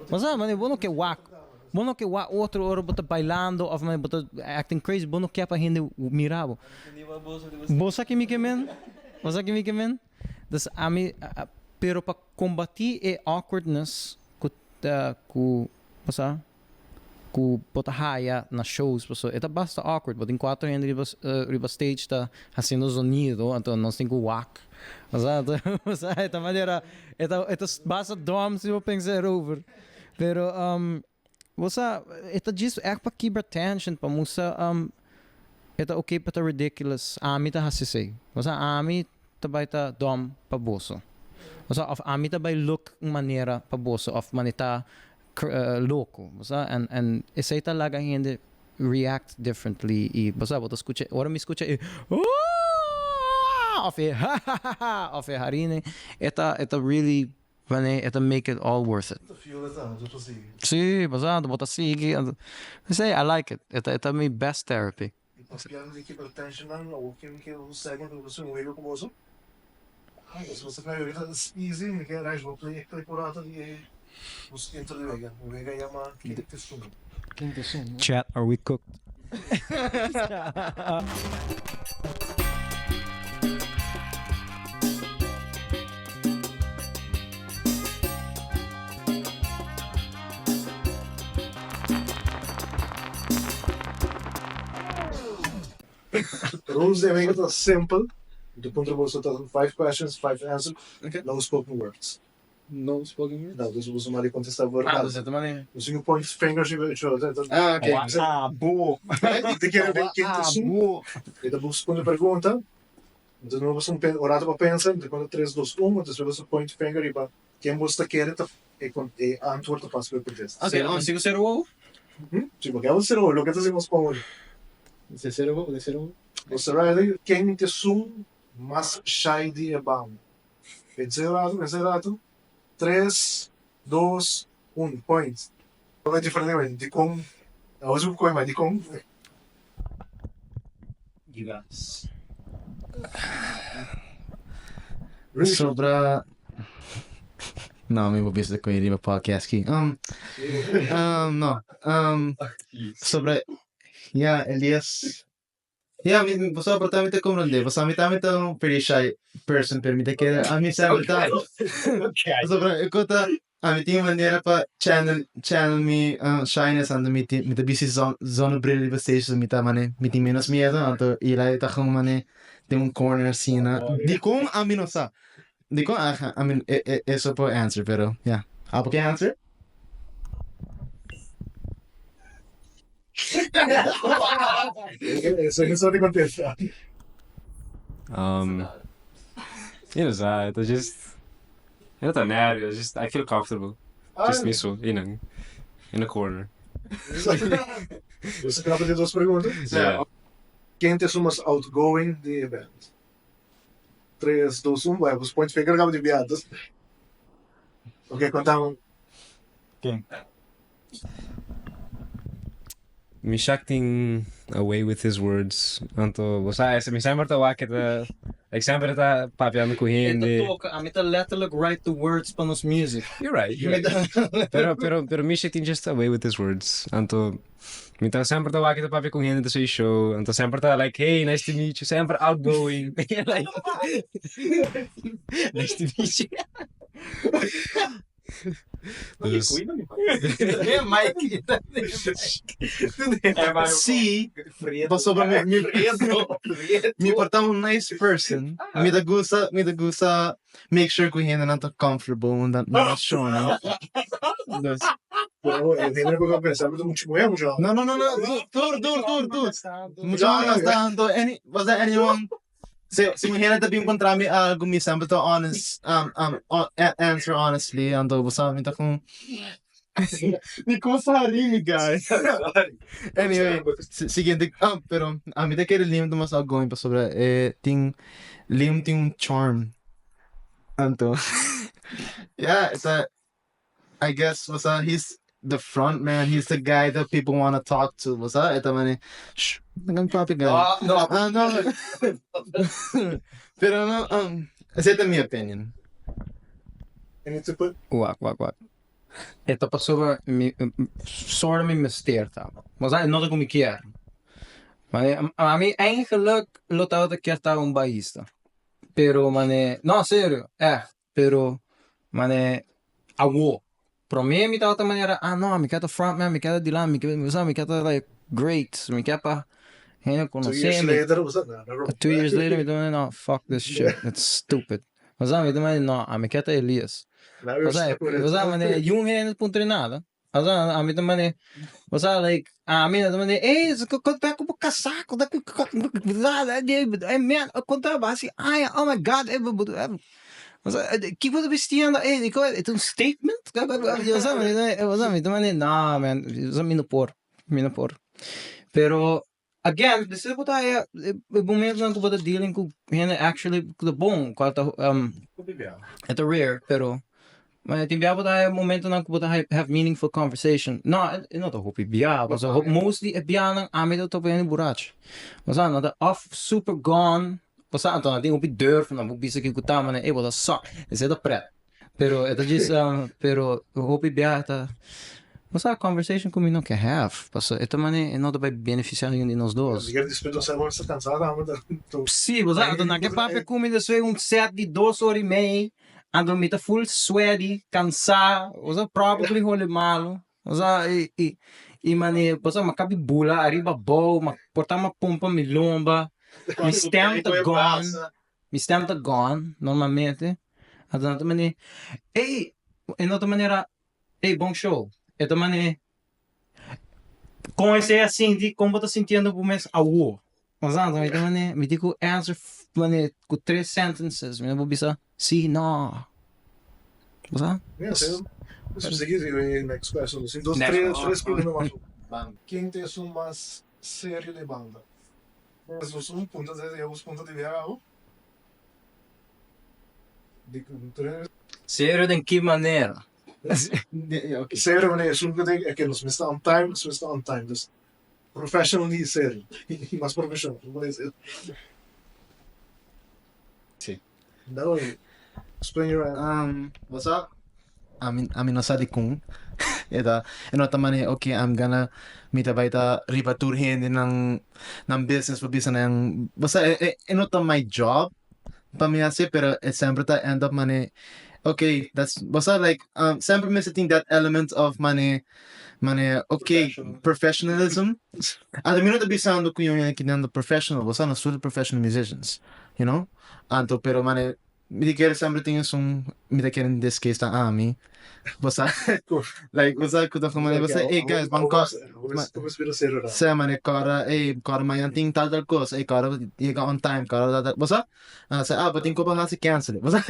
Osea manera bo no ke wak, bo no ke wak otro ora bo ta bailando of manera bo ta acting crazy, bo no ke pa hende mira bo. Bo sa ke mi ke men? Bo sa ke mi ke men? Dus ami, pero pa combati e awkwardness ku ta ku, osea. Ku bo ta haya na shows pasobra e ta basta awkward bo tin cuatro hende riba riba stage ta haciendo zonido anto nos tin ku wak osea osea e ta manera e ta e ta basta dom si bo pensa erover pero bo sa e ta djis ègt pa kibra tension pa mustra e ta oke pa ta ridiculous ami ta hasi esei osea ami ta bai ta dom pa boso osea of ami ta bai look un manera pa boso of manera ta Loco, bo sa, en en esey ta laga hende react differently y bo sa bo ta scucha ora mi scucha e ooh of e hahaha of e harine e ta e ta really wanneer e ta make it all worth it. Ta feel e ta, bo ta sigui. Si, bo sa, bo ta sigui, esey I like it, e ta e ta mi best therapy. E papiando di kibra tensionnan awor ken ke un segment ku boso un wega ku boso. Boso ta kla wega ta easy mi ke reis bo play e clip un rato di e nos intro di wega. E wega yama Ken te Sun. Ken te Sun. Chat are we cooked? Rules di wega ta simpel. Mi ta puntra boso ta five questions, five answers, no spoken words. No spoken words? No, dus boso mari contesta verbal. Ah, dus e ta manera. Nos tin point fingers riba each other. Ah, ok. Ah, bo. Te kere den ken ta su. E ta responde pregunta. Entonces no boso un rato pa pensa, mi ta conta tres, dos, un, entonces boso point finger riba ken boso ta kere ta e antwoord ta pas pa e contesta. Ok, Nos tin cu cera wowo? Si, porque abo cera wowo, loke ta hacemos pa hoy. Nos cera wowo, nos cera wowo. Boso ready? Ken ta esun mas shy di e banda? Pensa un rato, pensa un rato. Tres, dos, un, point. Lo diferente, dicon? Abo si cu dicon? Sobra No, mi por bisa cu e riba podcast aki. Um, um, no. Um, sobra, ya, Elias. Ya, mi, pasobra por ta mi ta comprende. Pasobra mi tambe ta un pretty shy person, pero mi ta kere, ami semper ta, pasobra e cos ta, Ami tin un manera pa channel channel mi shyness anto mi tin mi ta bisti zon zonnebril riba stage so mi ta mane mi tin menos miedo anto Eli ta gewoon mane den un corner asina dikon ami no sa dikon aha I mean eso por answer pero ya abo ke answer? Eso di contesta. You know sa e ta just e no ta nervio just I feel comfortable just mi so you know in the corner. Boso kla pa di dos pregunta? Yeah. Ken ta esun mas outgoing di e band? Tres, dos, un, bai, boso point finger kaba di biaha. Ok, kontami. Ken? Mishak tin a way with his words. Anto, bo sa, mi semper ta wak e ta. Like semper ta papiando ku hende. E ta toka, ami ta letterlijk write the words pa nos music. You're right, you're right. Pero, pero, pero Misha tin just a way with his words. Anto, mi ta semper ta wak ta papia ku hende ta show. Anto semper ta like, hey, nice to meet you. Semper outgoing. Like, nice to meet you. Dus. Sí, pasobra mi, mi, mi por ta un nice person. Mi ta gusta, mi ta gusta make sure ku hendenan ta comfortable unda nan shownan. Dus. No, no, no, no, tur, tur, tur, tur. Mucha horas tanto, any, was there anyone Si si un hende ta bin kontra mi algu mi semper ta honest answer honestly anto bo sa mi ta kon mi kon sa hari mi guy anyway siguiente ah pero ami ta kere Liam ta mas outgoing pasobra e tin Liam tin un charm anto ya e ta I guess bo sa he's the front man, he's the guy that people wanna talk to, bo sa e ta mane shh laga mi papia guy. Ah no pero no esei ta mi opinion. Wak wak wak e ta pasobra mi sort mi mester ta bo sa e no ta ku mi kier mane ami eigenlijk lo tabata kier ta un bahista pero mane no serio ègt. Pero mane awo prome mi tabata manera ah no mi ke ta frontman mi ke ta dilanti mi ke bo sa mi ke ta like great mi ke pa hende konosé mi 2 years later mi ta manera no fuck this shit it's stupid bo sa mi ta manera no ami ke ta Elias bo sa bo sa manera yun hende puntra nada bo sa ami ta manera bo sa like ami ta manera ey kon ta ku bo kasá kon ta ku kon ta bo hasi aña oh my God. Kiko bo ta bistiendo? Ey, e ta un statement? Mi ta manda, no man, mi no por, mi no por. Pero again, despues bo ta haya e momentonan ku bo ta dealing ku hende actually ku ta bon, ku ta e ta rare, pero tin bia bo ta haya momentonan ku bo ta have meaningful conversation. No, e no ta hopi bia, pasobra mostly e bianan ami ta topa hende burachi. Bo sa, nan ta òf super gone. Pasá anto nan tin hopi durf, nan por bisa kiko ta manera ey bo ta suck, esei ta pret. Pero e ta djis pero hopi biaha ta bo sa conversation ku mi no ke have pasobra e ta manera e no ta bai benefisiá ningun di nos dos. Si bo sa anto nan ke papia ku mi despues un set di dos ora i mei anto mi ta full sweaty, kansá, bo sa probably holi malu. Osea, i i mane pasobra mi a kabi bula ariba abou, mi a por ta mi a pompa mi lomba, mi stem ta gone, mi stem ta gone normalmente, anto nan ta mane, ey, e no ta manera, ey bon show, e ta mane, kon esei a sinti, kon bo ta sintiendo bo mes awo? Osea, anto mi ta mane, mi tin ku answer mane ku tres sentences, mi no por bisa si, no. Bo sa? Ken ta esun mas serio di banda? Esun punta punta di biaha. Serio den ki manera? Serio manera esun ku ta ke nos mester on time, nos mester on time. Dus professionally serio, mas professional. Si. No, explain your answer. Bo sa, ami ami no sa dikon e ta e no ta manera ok I'm gonna mi ta bai ta riba tur hende nan nan business pa bisa nan bo sa e e no ta my job pa mi hasi pero e semper ta end up manera ok that's bo sa like semper mester tin that element of manera manera ok professionalism anto mi no ta bisando ku yon hende kinan ta professional bo sa nos tur ta professional musicians you know anto pero manera mi ta kere semper tin esun mi ta kere in this case ta ami bo sa like bo sa ku ta manera bo sa ey guys ban kòrda sa manera kòrda ey kòrda mañana tin tal tal kos ey kòrda yega on time kòrda tal tal bo sa ah bo tin ku pa hasi cancel it bo sa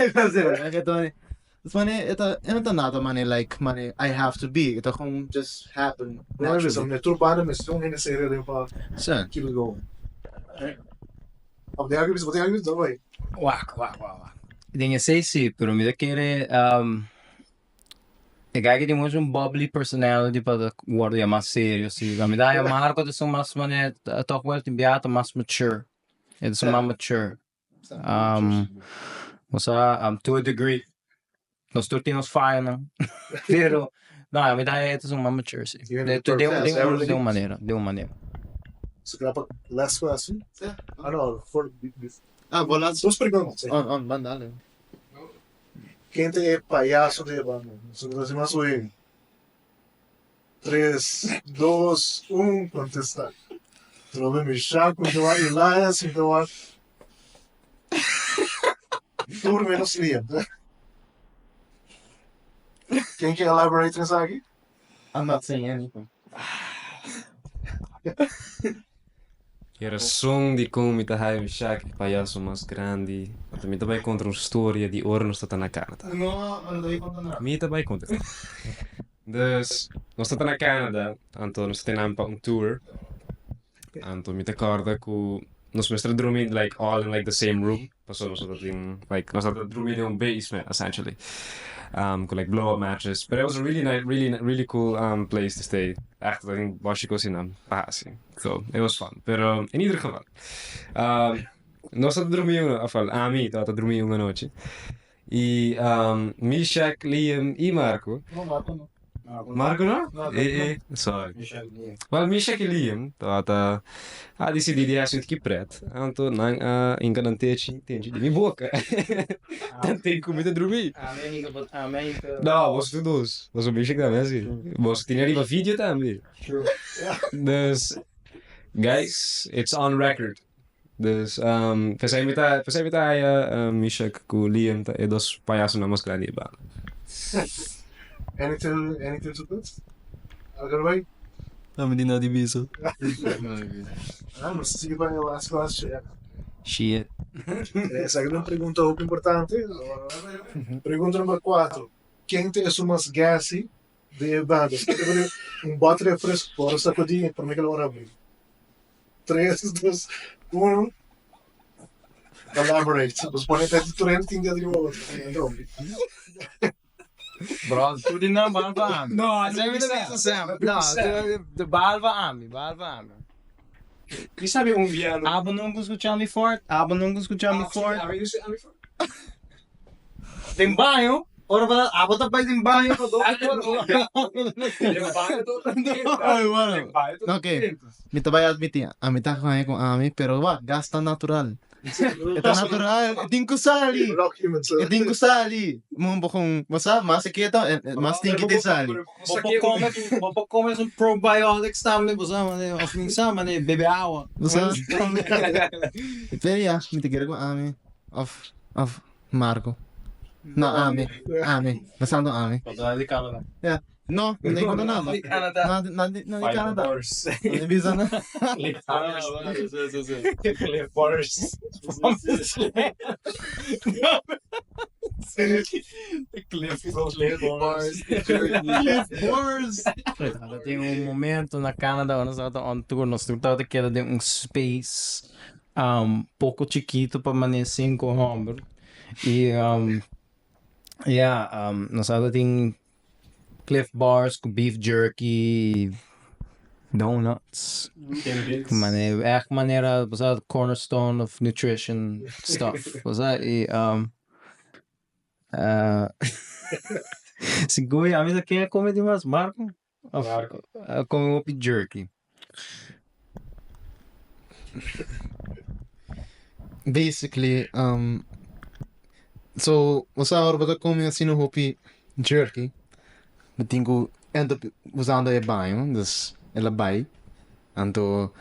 Dus mane e ta e no ta nada mane like mane I have to be e ta gewoon just happen naturally. No, tur banda mester un hende serio den pa keep it going. Bo tin algu bisa? Bo tin algu bisa? Dor Wak, wak, wak, wak. Den esei si, pero mi ta kere e guy ki tin mucho un bubbly personality pa ta wòrdu yamá serio si. Mi ta haña Marco ta esun mas mane tòg wèl tin biaha ta mas mature. E ta esun mas mature. Nos a to a degree. Nos tur tin nos fayonan. Pero no, mi ta e ta un man mature si. De de un manera, de un manera. So kla pa last question? Ah no, for Ah, bo last. Dos preguntas. On, on, ban dale. Ken ta e payaso di e banda? So ta hasi mas oe. Tres, dos, un, contesta. Trobe mi Shaq, mi ta wak Elias, mi ta wak tur menos Liam. Ken ke elaborate den esaki? I'm not saying anything. E rason dikon mi ta haya mi Shaq e payaso mas grandi, anto mi ta bai konta un storia di ora nos ta ta na Canada. No, no ta bai konta nada. Mi ta bai konta. Dus, nos ta ta na Canada, anto nos ta tene pa un tour, anto mi ta kòrda ku nos mester a drumi like all in like the same room, pasobra nos ta tin like nos ta drumi den un basement essentially, ku like blow up mattress, but it was a really nice really really cool place to stay, ègt ta tin bòshi kos einan pa hasi, so it was fun, pero in ieder geval nos ta drumi òf ami tabata drumi un anochi. I Mishak, Liam i Marco. No, Marco no. Marco no? Eh, eh, sorry. Wel, Mishak i Liam tabata a disidí di hasi un tiki pret, anto nan a hinka nan techi tenchi di mi boka. Tanten ku mi ta drumí. No, boso tur dos. Boso Mishak tambe hasi. Boso tene riba video tambe. Dus, guys, it's on record. Dus p'esei mi ta p'esei mi ta haya Mishak ku Liam ta e dos payasonan mas grandi e banda. Anything anything to put? Algo erbij? No mi di no di bisa. Ah, nos sigui pa e last question. Shit. Esaki ta un pregunta hopi importante. Pregunta number cuatro. Ken ta esun mas gassy di e banda? Un bote refresco por sacudi prome ke lo ora abri. Tres, dos, uno. Elaborate. Nos pone ta tur hende tin di adriba otro. Bro, tur di nan balva ami. No, No, de balva ami, balva ami. Mi sabi un biano. Abo nunca escucha mi fort, abo nunca escucha mi fort. Den baño, ora bo ta, abo ta bai den baño pa dokter. Ay, bueno. Ok, mi ta bai admití, ami ta haña ku ami, pero wak, gas ta natural. E ta natural, e tin ku sali. E tin ku sali. Mun bo kon, bo sa, mas e keta, mas tin ki tin sali. Bo por come, bo por come esun probiotics tambe, bo sa mane, of mi sa mane, bebe awa. Bo sa. Pero ya, mi ta kere ku ami, of, of. Marco. No, ami. Ami. Pensando ami. Pasobra di Canada. Ja. No, no di Canada nada. Di Canada. No, no, no di Canada. No di bisa na. Cliff Bars. Cliff Bars. Cliff Bars. Tin un momento na Canada ora nos tabata on tour, nos tur tabata keda den un space. Poko chikito pa mane sinku hòmber i ya nos a tin clif bars ku beef jerky donuts mane ègt manera bo sa cornerstone of nutrition stuff bo sa i sigur ami sa ken a kome dimas Marco Of a kome hopi jerky. Basically, um, so bo sa ora bo ta come asina hopi jerky, bo tin ku end up usando e baño, dus el a bai, anto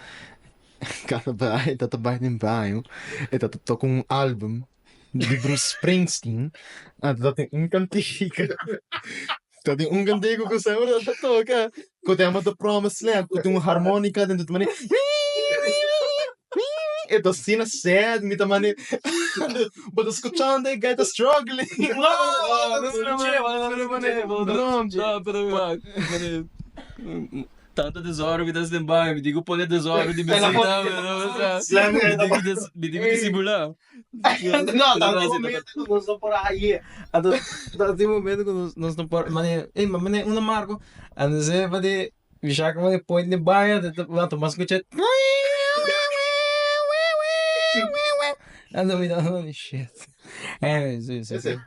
kada bai e ta ta bai den baño, e ta ta toka un album di Bruce Springsteen, anto ta tin un kantika. Ta tin un kantiku ku semper ta toka ku ta yama The Promised Land ku tin un harmonica dentro ta mane e ta asina sad mi ta mane bo ta skuchando e guy ta struggling. Tanto desorden mi ta hasi den baño mi tin ku pone desorden di bisita mi tin ku disimulá. No, ta tin momento ku nos no por a haye. Anto ta tin momento ku nos nos no por mane ey ma mane una marco anto se pa di Jacques mane point den baño anto mas skucha. Ando mi ta holy shit. Anyway, sí, sí, sí.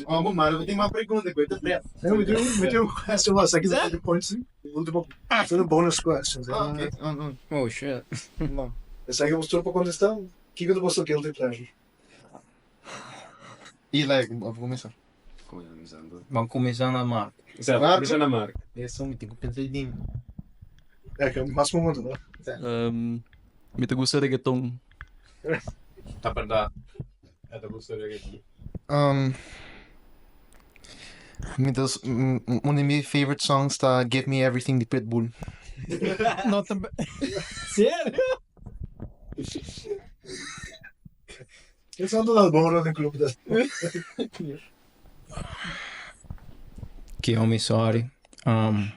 Oh, bom, maar we tin mas pregunta ku e ta prep. Nee, we doen, we doen question was. Ik zeg de points. Último, solo bonus questions. Ah, ok. Oh, oh. Oh shit. Bom. Esaki nos tur por contesta. Kiko ta boso guilty pleasure? Eli, bo kuminsá. Ban kuminsá na Mark. Sa, kuminsá na Mark. Eso mi tin ku pensa di mi. Ja, ke mas momento, no? Mi ta gusta reggaeton. Ta berdad. E ta gusta reggaeton. Mi ta, un di mi favorite songs ta Give Me Everything di Pitbull. No ta Serio? Esnan ta dal bon rònt den club ta. Kill me sorry. Um.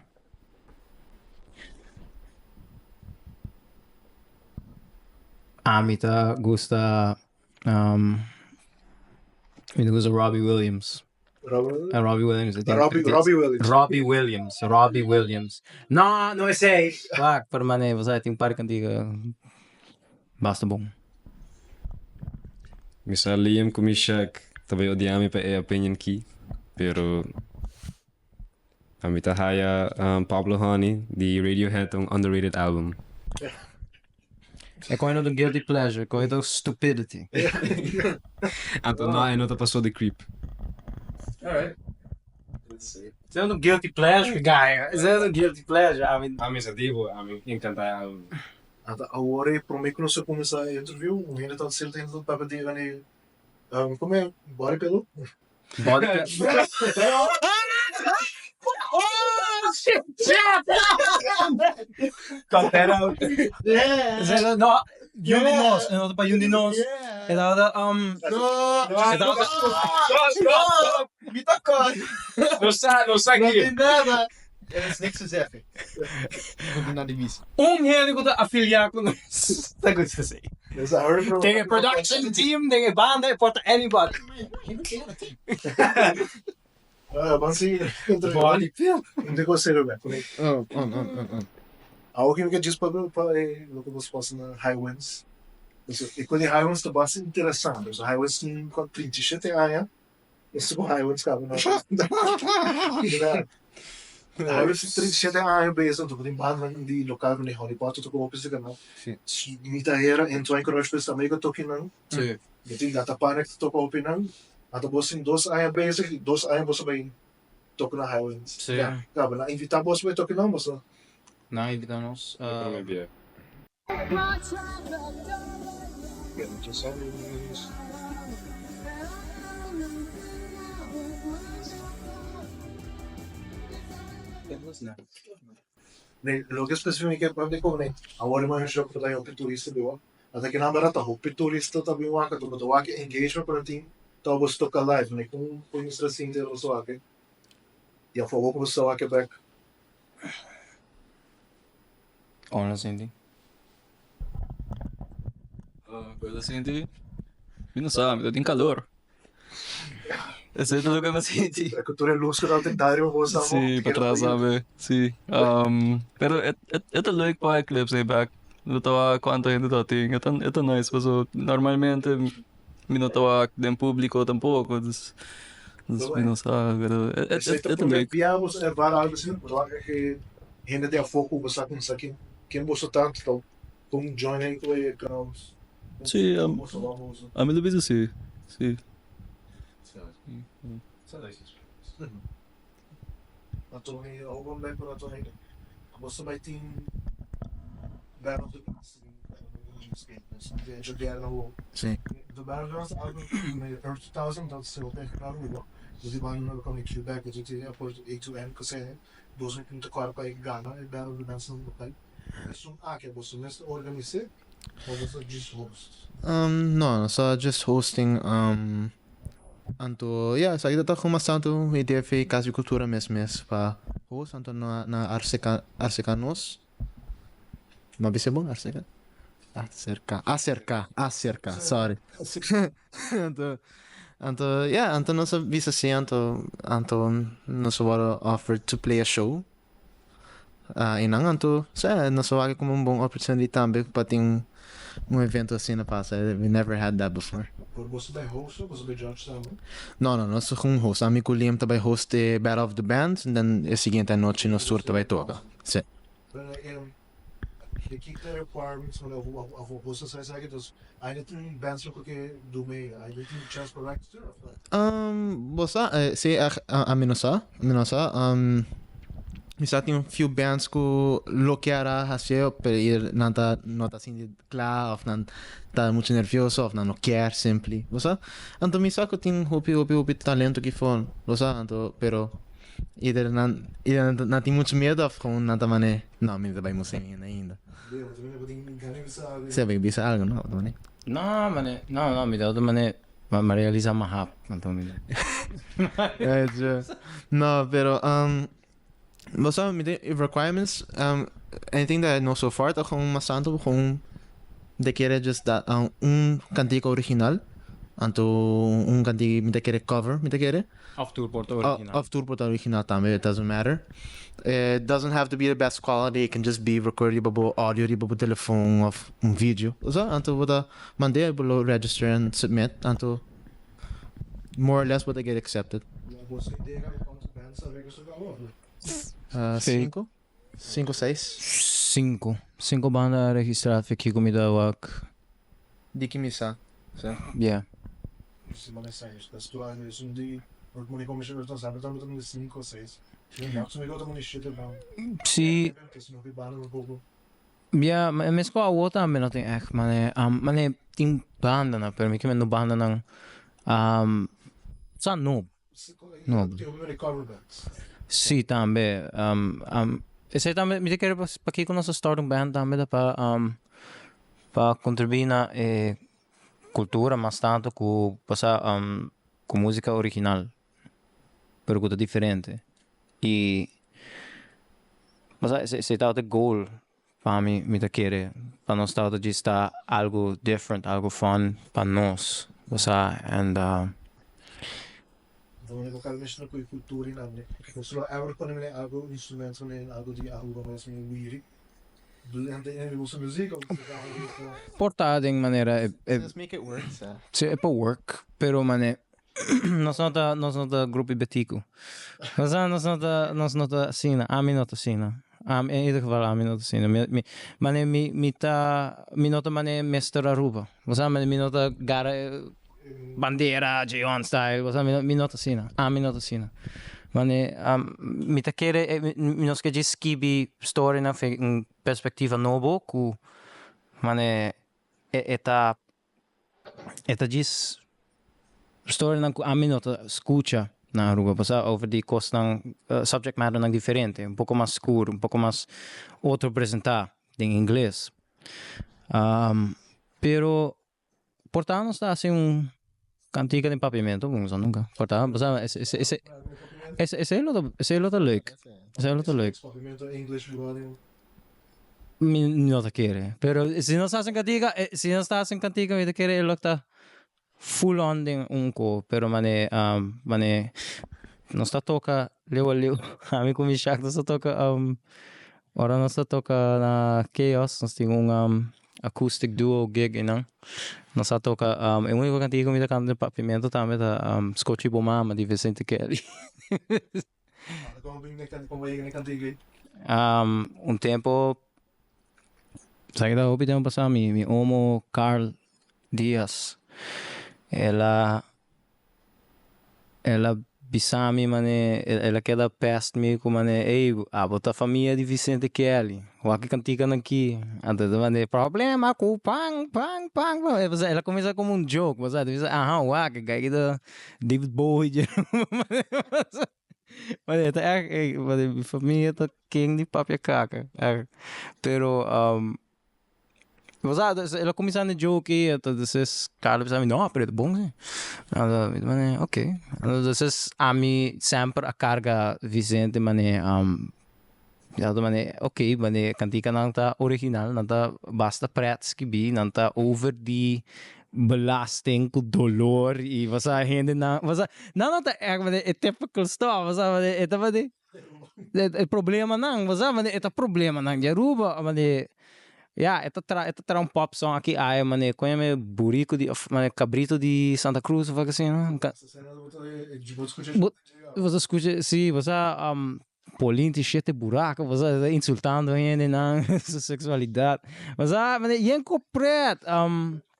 Ami ta gusta um, mi ta gusta Robbie Williams. Robbie, Robbie Williams. Robbie, Robbie Williams. Robbie Williams, Robbie Williams. No, no esei. Wak, pero mane, bo sa tin un par cantica basta bon. Mi sa Liam ku Mishak ta bai odia mi pa e opinion ki, pero ami ta haya Pablo Honey di Radiohead ta un underrated album. E koe no ta un guilty pleasure, e koe ta stupidity. Anto no, e no ta paso di creep. Esei no ta un guilty pleasure, guy. Esei no ta un guilty pleasure. Ami. Ami sa dibo, ami encanta e album. Ata awor e prome ku nos a kuminsá e interview, un hende ta sel ta hende ta papia di e como e body pillow? Body pillow. Oh shit! Cut that out. Yeah. No, yun di nos. E no ta pa yun di nos. E tabata um. No. E tabata. Stop! Mi ta cut. No sa, no sa No ki. tin nada. Er is niks te zeggen. No tin nada di bisa. Un hende ku ta afiliá ku nos ta gusta esei. Den e production team, den e banda, e por ta anybody. Ban sigui Body pill. Un te kos serio bek. Oh, oh, oh, oh, oh. Awor ki mi ke djis papia pa e loke nos pasa na High Winds. E ku di High Winds ta basta interesante. High Winds tin 37 aña. Ese ku High Winds kaba na. High Winds tin 37 aña bezig, anto tin bandanan di lokal ku Honey Pot ta toka hopi esaki nan. Mi ta hera Antoine Crush pues tambe ku toki nan. Mi tin Data Panic ta toka hopi nan. Anto bos tin dos aña bezig i dos aña bos a bai toka na High Winds. Kaba nan invita bos bai toki nan bos a. Nan a invita nos. Nee, loke spesifikamente ke papia ku nee, awor e manera ku ta hopi turista biba, ata ki nan bera ta hopi turista ta bin wak, anto bo ta wak e engagement ku nan tin ta bo toka live, nee kon kon mester a sinti ora bo ta wak e, i afo ku bo ta wak e bek. Kon lo sinti? Kon lo sinti? Mi no sa, mi ta tin kalor. Esei ta loke mi a sinti. E ku tur e lus ku ta den dario bo sa mo. Si, patras awe, si. Pero e e ta leuk pa eclipse ei bek. Mi ta wak kuantu hende ta tin. E ta e ta nice paso normalmente mi no ta wak den publico tampoco, dus dus mi no sa pero e e Esei ta e ta prome leuk. bia bo sa ervaar algo asina, bo ta wak e hende di afó ku bo sa kumsa ken ken boso ta anto ta kon join ei ku e crowd. Si, ami lo bisa si, si. Anto mi hopi bai por anto hende boso bai tin Battle of the Bands den djobièrnè awor. Si. The Battle of the Bands algo early 2000 dat se hopi na Aruba. Dus di banda nan kome Q-back e tin aport A2N ku se 2004 pa e gana e Battle of the Bands nan local. Esun aki boso mes ta organis'é of boso ta just host? No, nos ta just hosting. Anto ya, esaki ta ta mas tantu idea fi Kas di Kultura mes mes pa host anto na na arseka arseka nos. No a bisa bon arseka? Aserka, aserka, aserka, sorry. Anto anto ya, anto nos a bisa si anto anto nos a wòrdu offered to play a show. Einan anto sa nos a wak como un bon opportunity tambe pa tin. un evento asina pasa. We never had that before. Por boso ta host of boso ta judge tambe? No, no, nos ta gewoon host. Ami cu Liam ta bay host e Battle of the Bands en dan e siguiente anochi nos tur ta bay toca. Si. Pero e ki ta requirements of of boso sa esaki? Dus ainda tin bands cu ke do mee, ainda tin chance pa register of not? Bo sa, si ami no sa, mi no sa. Mi sa tin un few bands cu lo kier a haci'e pero nan ta no ta sinti cla of nan ta mucho nervioso of nan no kier simply, bo sa. Anto mi sa cu tin hopi hopi hopi talento aki for, bo sa, anto pero either nan either nan tin mucho miedo of gewoon nan ta mane no mi no ta bay museo ainda. Si, bisa algo no, mane. No, mane, no, no, mi ta otro mane. Ma ma realisa ma hap anto mi No, pero um, bo sa mi tin requirements um, anything that I know so far ta gewoon mas tanto gewoon de kere just da um, un cantica original anto un cantica mi ta kere cover mi ta kere Of tur por ta original. Of tur por ta original tambe, it doesn't matter. It doesn't have to be the best quality, it can just be record riba bo audio riba bo telefon of un video. Sa, anto bo ta mand'é, bo lo register and submit, anto more or less bo ta get accepted. Bo sa idea kaba cuanto bands a register kaba of no? Cinco, cinco, seis. Cinco, cinco banda a registra fe kico mi ta wak. Di ki mi sa, sa. Yeah. Si. Yeah, ma mesco awo tambe no tin echt mane, mane tin bandanan, pero mi kier no bandanan sa no. No. Si tambe. Esei tambe mi ta kere pakiko nos a start un band tambe ta pa pa kontribuí na e kultura mas tantu ku pasá ku músika original pero ku ta diferente i pasá esei tabata e goal pa mi mi ta kere pa nos tabata djis ta algu different algu fun pa nos pasá and. Por ta den manera e Just make it work sa. Si e por work pero mane nos no ta nos no ta grupo betico nos nos no ta nos no ta asina ami no ta asina ami en ieder geval ami no ta asina mi mi mane mi mi ta mi no ta mane Mister Aruba bo sa mi no ta gara bandera J-on style bo sa mi no ta asina ami no ta asina mane mi ta kere mi nos ke djis skibi storynan fe un perspectiva nobo ku mane e ta e ta djis storynan ku ami no ta skucha na Aruba pasobra over di kosnan subject matternan diferente un poko mas skur un poko mas otro presenta den ingles pero Por ta nos ta hasi un cantica den papiamento, bo no sa nunca. Por ta, bo sa, ese, ese, ese, ese, esei lo ta, esei lo ta leuk. Esei lo ta leuk. Papiamento English running. Mi no ta kere. Pero si nos hasi un cantica, si nos ta hasi un cantica mi ta kere e lo ta full on den un ko, pero mane, mane nos ta toca leu a leu. Ami cu mi shak nos ta toca, ora nos ta toca na Chaos nos tin un Acoustic duo gig einan. Nos a toca e unico cantica cu mi ta canta den papiamento tambe ta Scochi bo mama di Vicente Kelly. Como bin e como yega na e cantica ei? Un tempo, sa ki ta hopi tempo pasa mi mi omo Carl Diaz el a El a bisa mi manera, el a keda pest mi ku manera, ey, abo ta famia di Vicente Kelly, wak e kantikanan aki. Anto ta manera, problema ku pan, pan, pan, pan. El a kuminsá komo un joke, bo sa, ta bisa, aha, wak, e guy ki ta David Bowie dje. Manera ta ègt, ey, manera mi famia ta ken di papia kaka, ègt. Pero. Bo sa, el a kuminsá na joke ei, entonces Carlos bisa mi, no, pero e ta bon si. Anto mi ta mane, ok. Entonces ami semper a karga Vicente mane, mi ta mane, ok, mane kantikanan ta original, nan ta basta pret skibí, nan ta over di belasting ku dolor i bo sa hendenan, bo sa, nan no ta ègt mane e typical stuff, bo sa, mane e ta mane e problemanan, bo sa, mane e ta problemanan di Aruba, mane. Ya, e ta tra, e ta tra un pop song aki aya mane kon yama e burico di of mane cabrito di Santa Cruz of algo asina no? Bo bo ta scucha si bo sa Polin tin shete buraco bo sa e ta insultando hendenan su sexualidad bo sa mane yen ko pret.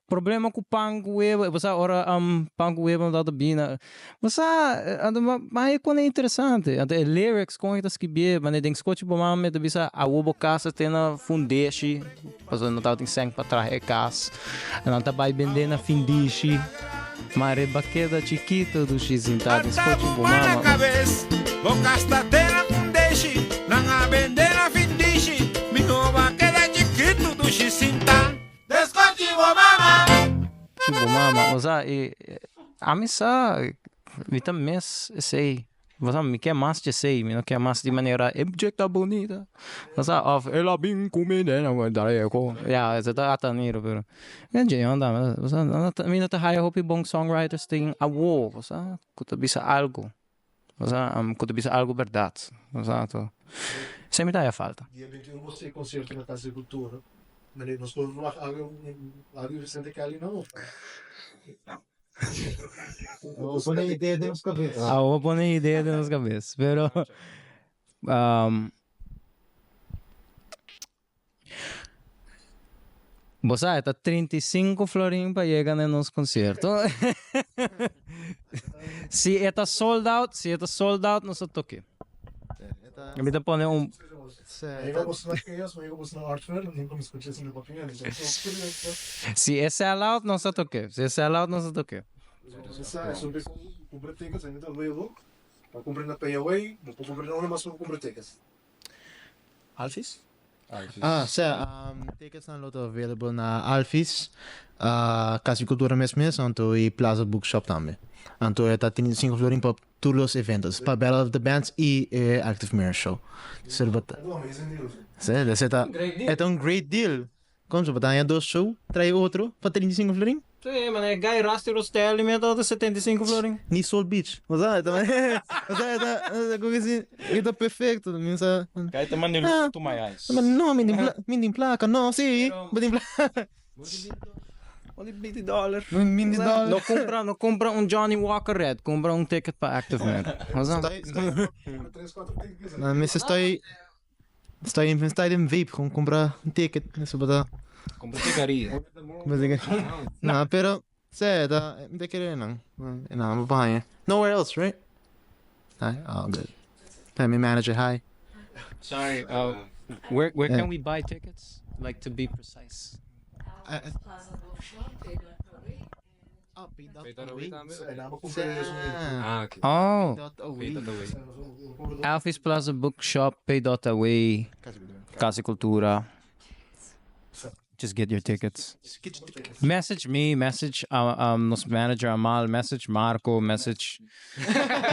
Problema ku pan ku webo, bo sa ora pan ku webo no tabata bini, bo sa anto ma e kone interesante, anto e lyrics kon e ta skibié, mane den skochi bo mama mi ta bisa awo bo kas a te na fundeshi, pasobra no tabatin sèn pa traha e kas, nan ta bai bendé na findishi, ma riba keda chikito dushi sintá den skochi bo mama. Descochi bo mama. Chi bo mama, o sa e ami sa mi ta mes esey, bo sa mi ke mas di esey, mi no ke mas di manera e muchacha ta bunita, bo sa of el a bin ku mi nena ya esey ta ata niro pero dje yon tambe bo sa mi no ta haya hopi bon songwriters tin awo bo sa ku ta bisa algo. Bo sa, ku ta bisa algu bèrdat. Bo sa, to esei mi ta haya falta. Dia 21 nos tin e konsierto na Casa di Kultura. Mane, nos por verwagt algu algu di Vicente Kelly no of? Bo pone idea den nos kabes. Ah, bo pone idea den nos kabes. Pero, Bo sa e ta 35 florin pa yega na nos concierto. Si e ta sold out, si e ta sold out nos ta toke. Mi ta pone un. Si e sell out nos ta toke. Si e sell out nos ta toke. Alfis? Ah, sea, ticketsnan lo ta available na Alfis, Cas di Cultura mes mes, anto y Plaza Bookshop tambe. Anto e ta 35 florin pa tur los eventos, pa Battle of the Bands y e Active Mirror Show. Sí, e ta e ta un great deal. Kon bo ta haña dos show trae otro pa 35 florin? Sí, mane Guy Rusty Rostelli mi a dado 75 florin. Ni Soul Beach. O sea, ta o sea, ta como que si e ta perfecto. Mi sa. Guy ta manda look to my eyes. No, mi tin pla, mi tin plaka. No, sí, bo tin plaka. Bo tin 20 dollar. 20 dollar. No cumpra, no cumpra un Johnny Walker Red, cumpra un ticket pa Active Man. O sea. No, mi sa estoy Sta inventa den vape, gewoon compra un ticket, eso pa ta. Compra sigaria. Compra sigaria. No, pero, se, ta, mi ta kere nan. No, mi pa haña. Nowhere else, right? Hi, oh, good. Hey, mi manager, hi. Sorry, where, where can we buy tickets? Like to be precise. Plaza Bookshop, Oh. Alfie's Plaza Bookshop, Pay.away, Casa Cultura. Just get your tickets. Message me, message uh, um, nos manager Amal, message Marco, message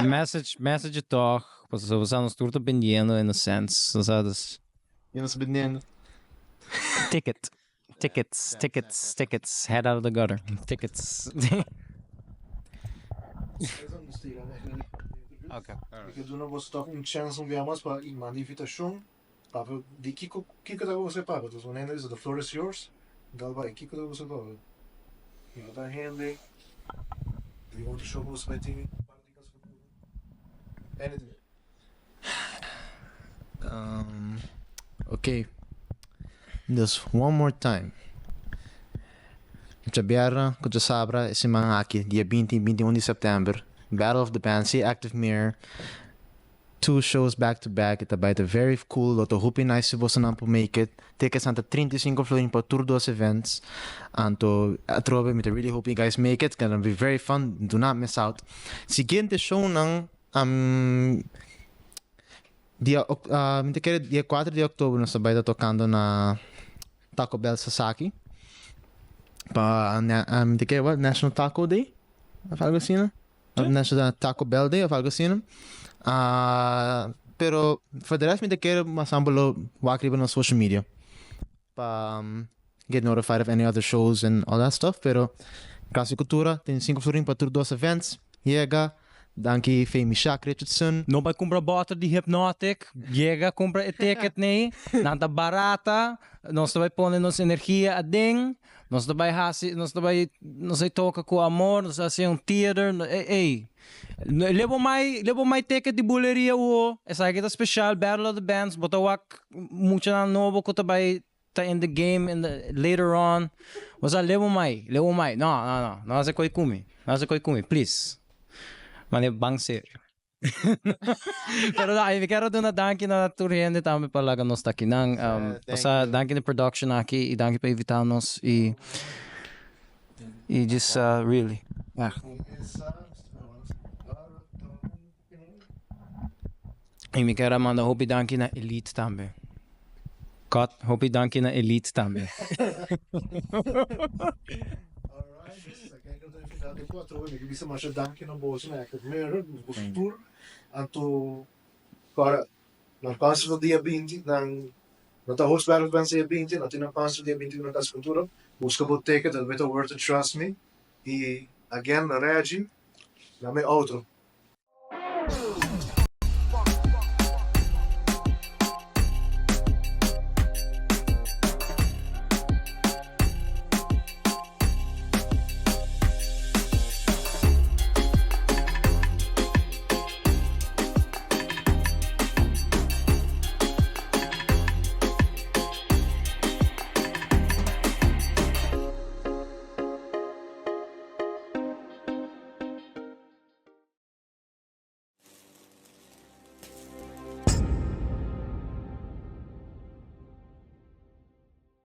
message message toch. Pasobra we nos tur ta bendiendo in a sense. O sea, dus Yo nos bendiendo. Ticket. Tickets, tickets, tickets, head out of the gutter. Tickets. Okay. Mi ke duna boso tok un chance un bia mas pa i manda invitashon papia di kiko kiko ta boso e papia. Entonces un hende bisa the floor is yours, dal bai kiko ta boso e papia. Invita hende di otro show ku boso bai tin anything. Um, ok. Dus one more time. Djabièrnè ku djasabra e siman aki, dia 20 i 21 di sèptèmber, Battle of the Bands, si Active Mirror, two shows back to back, e ta bai ta very cool, lo ta hopi nice si bosonan por make it. Ticketsnan ta 35 florin pa tur dos events. Anto atrobe mi ta really hope you guys make it, it's gonna be very fun, do not miss out. Siguiente shownan Dia mi ta kere dia kuater di oktober nos ta bai ta tokando na Taco Bell Sasaki pa mi ta kere what National Taco Day of algo asina of National Taco Bell Day of algo asina pero for de rest mi ta kere mas ambo lo wak riba nos social media pa get notified of any other shows and all that stuff pero Casa di Cultura tin sinku florin pa tur dos events yega. Danki Femi Shak Richardson. No bai kumpra bòter di Hypnotic, yega kumpra e ticket nei, nan ta barata, nos ta bai pone nos energia aden, nos ta bai hasi, nos ta bai, nos ta toka ku amor, nos ta hasi un theater, ey ey. Lebo mai, lebo mai ticket di buleria awo, esaki ta special, Battle of the Bands, bo ta wak muchanan nobo ku ta bai ta in the game in the later on. Bo sa lebo mai, lebo mai. No, no, no, no hasi koi ku mi, no hasi koi ku mi, please. Mane ban serio. Pero no, mi kier a duna danki na tur hende tambe pa laga nos ta akinan. Osea, danki na production aki y danki pa invita nos y y just really, echt. Y mi kier a manda hopi danki na Elite tambe. Cut, hopi danki na Elite tambe. Alright, nos ta final di cuatro mi ke bisa masha danki na boso na Active Mirror, boso tur. Anto ora nan concert ta dia binti, nan no ta host Battle Bands dia binti, nan tin nan concert dia 21 na Casa Cultura. Busca bo ticket, el ta worth it, trust me. Y again, Reggie, na mi outro.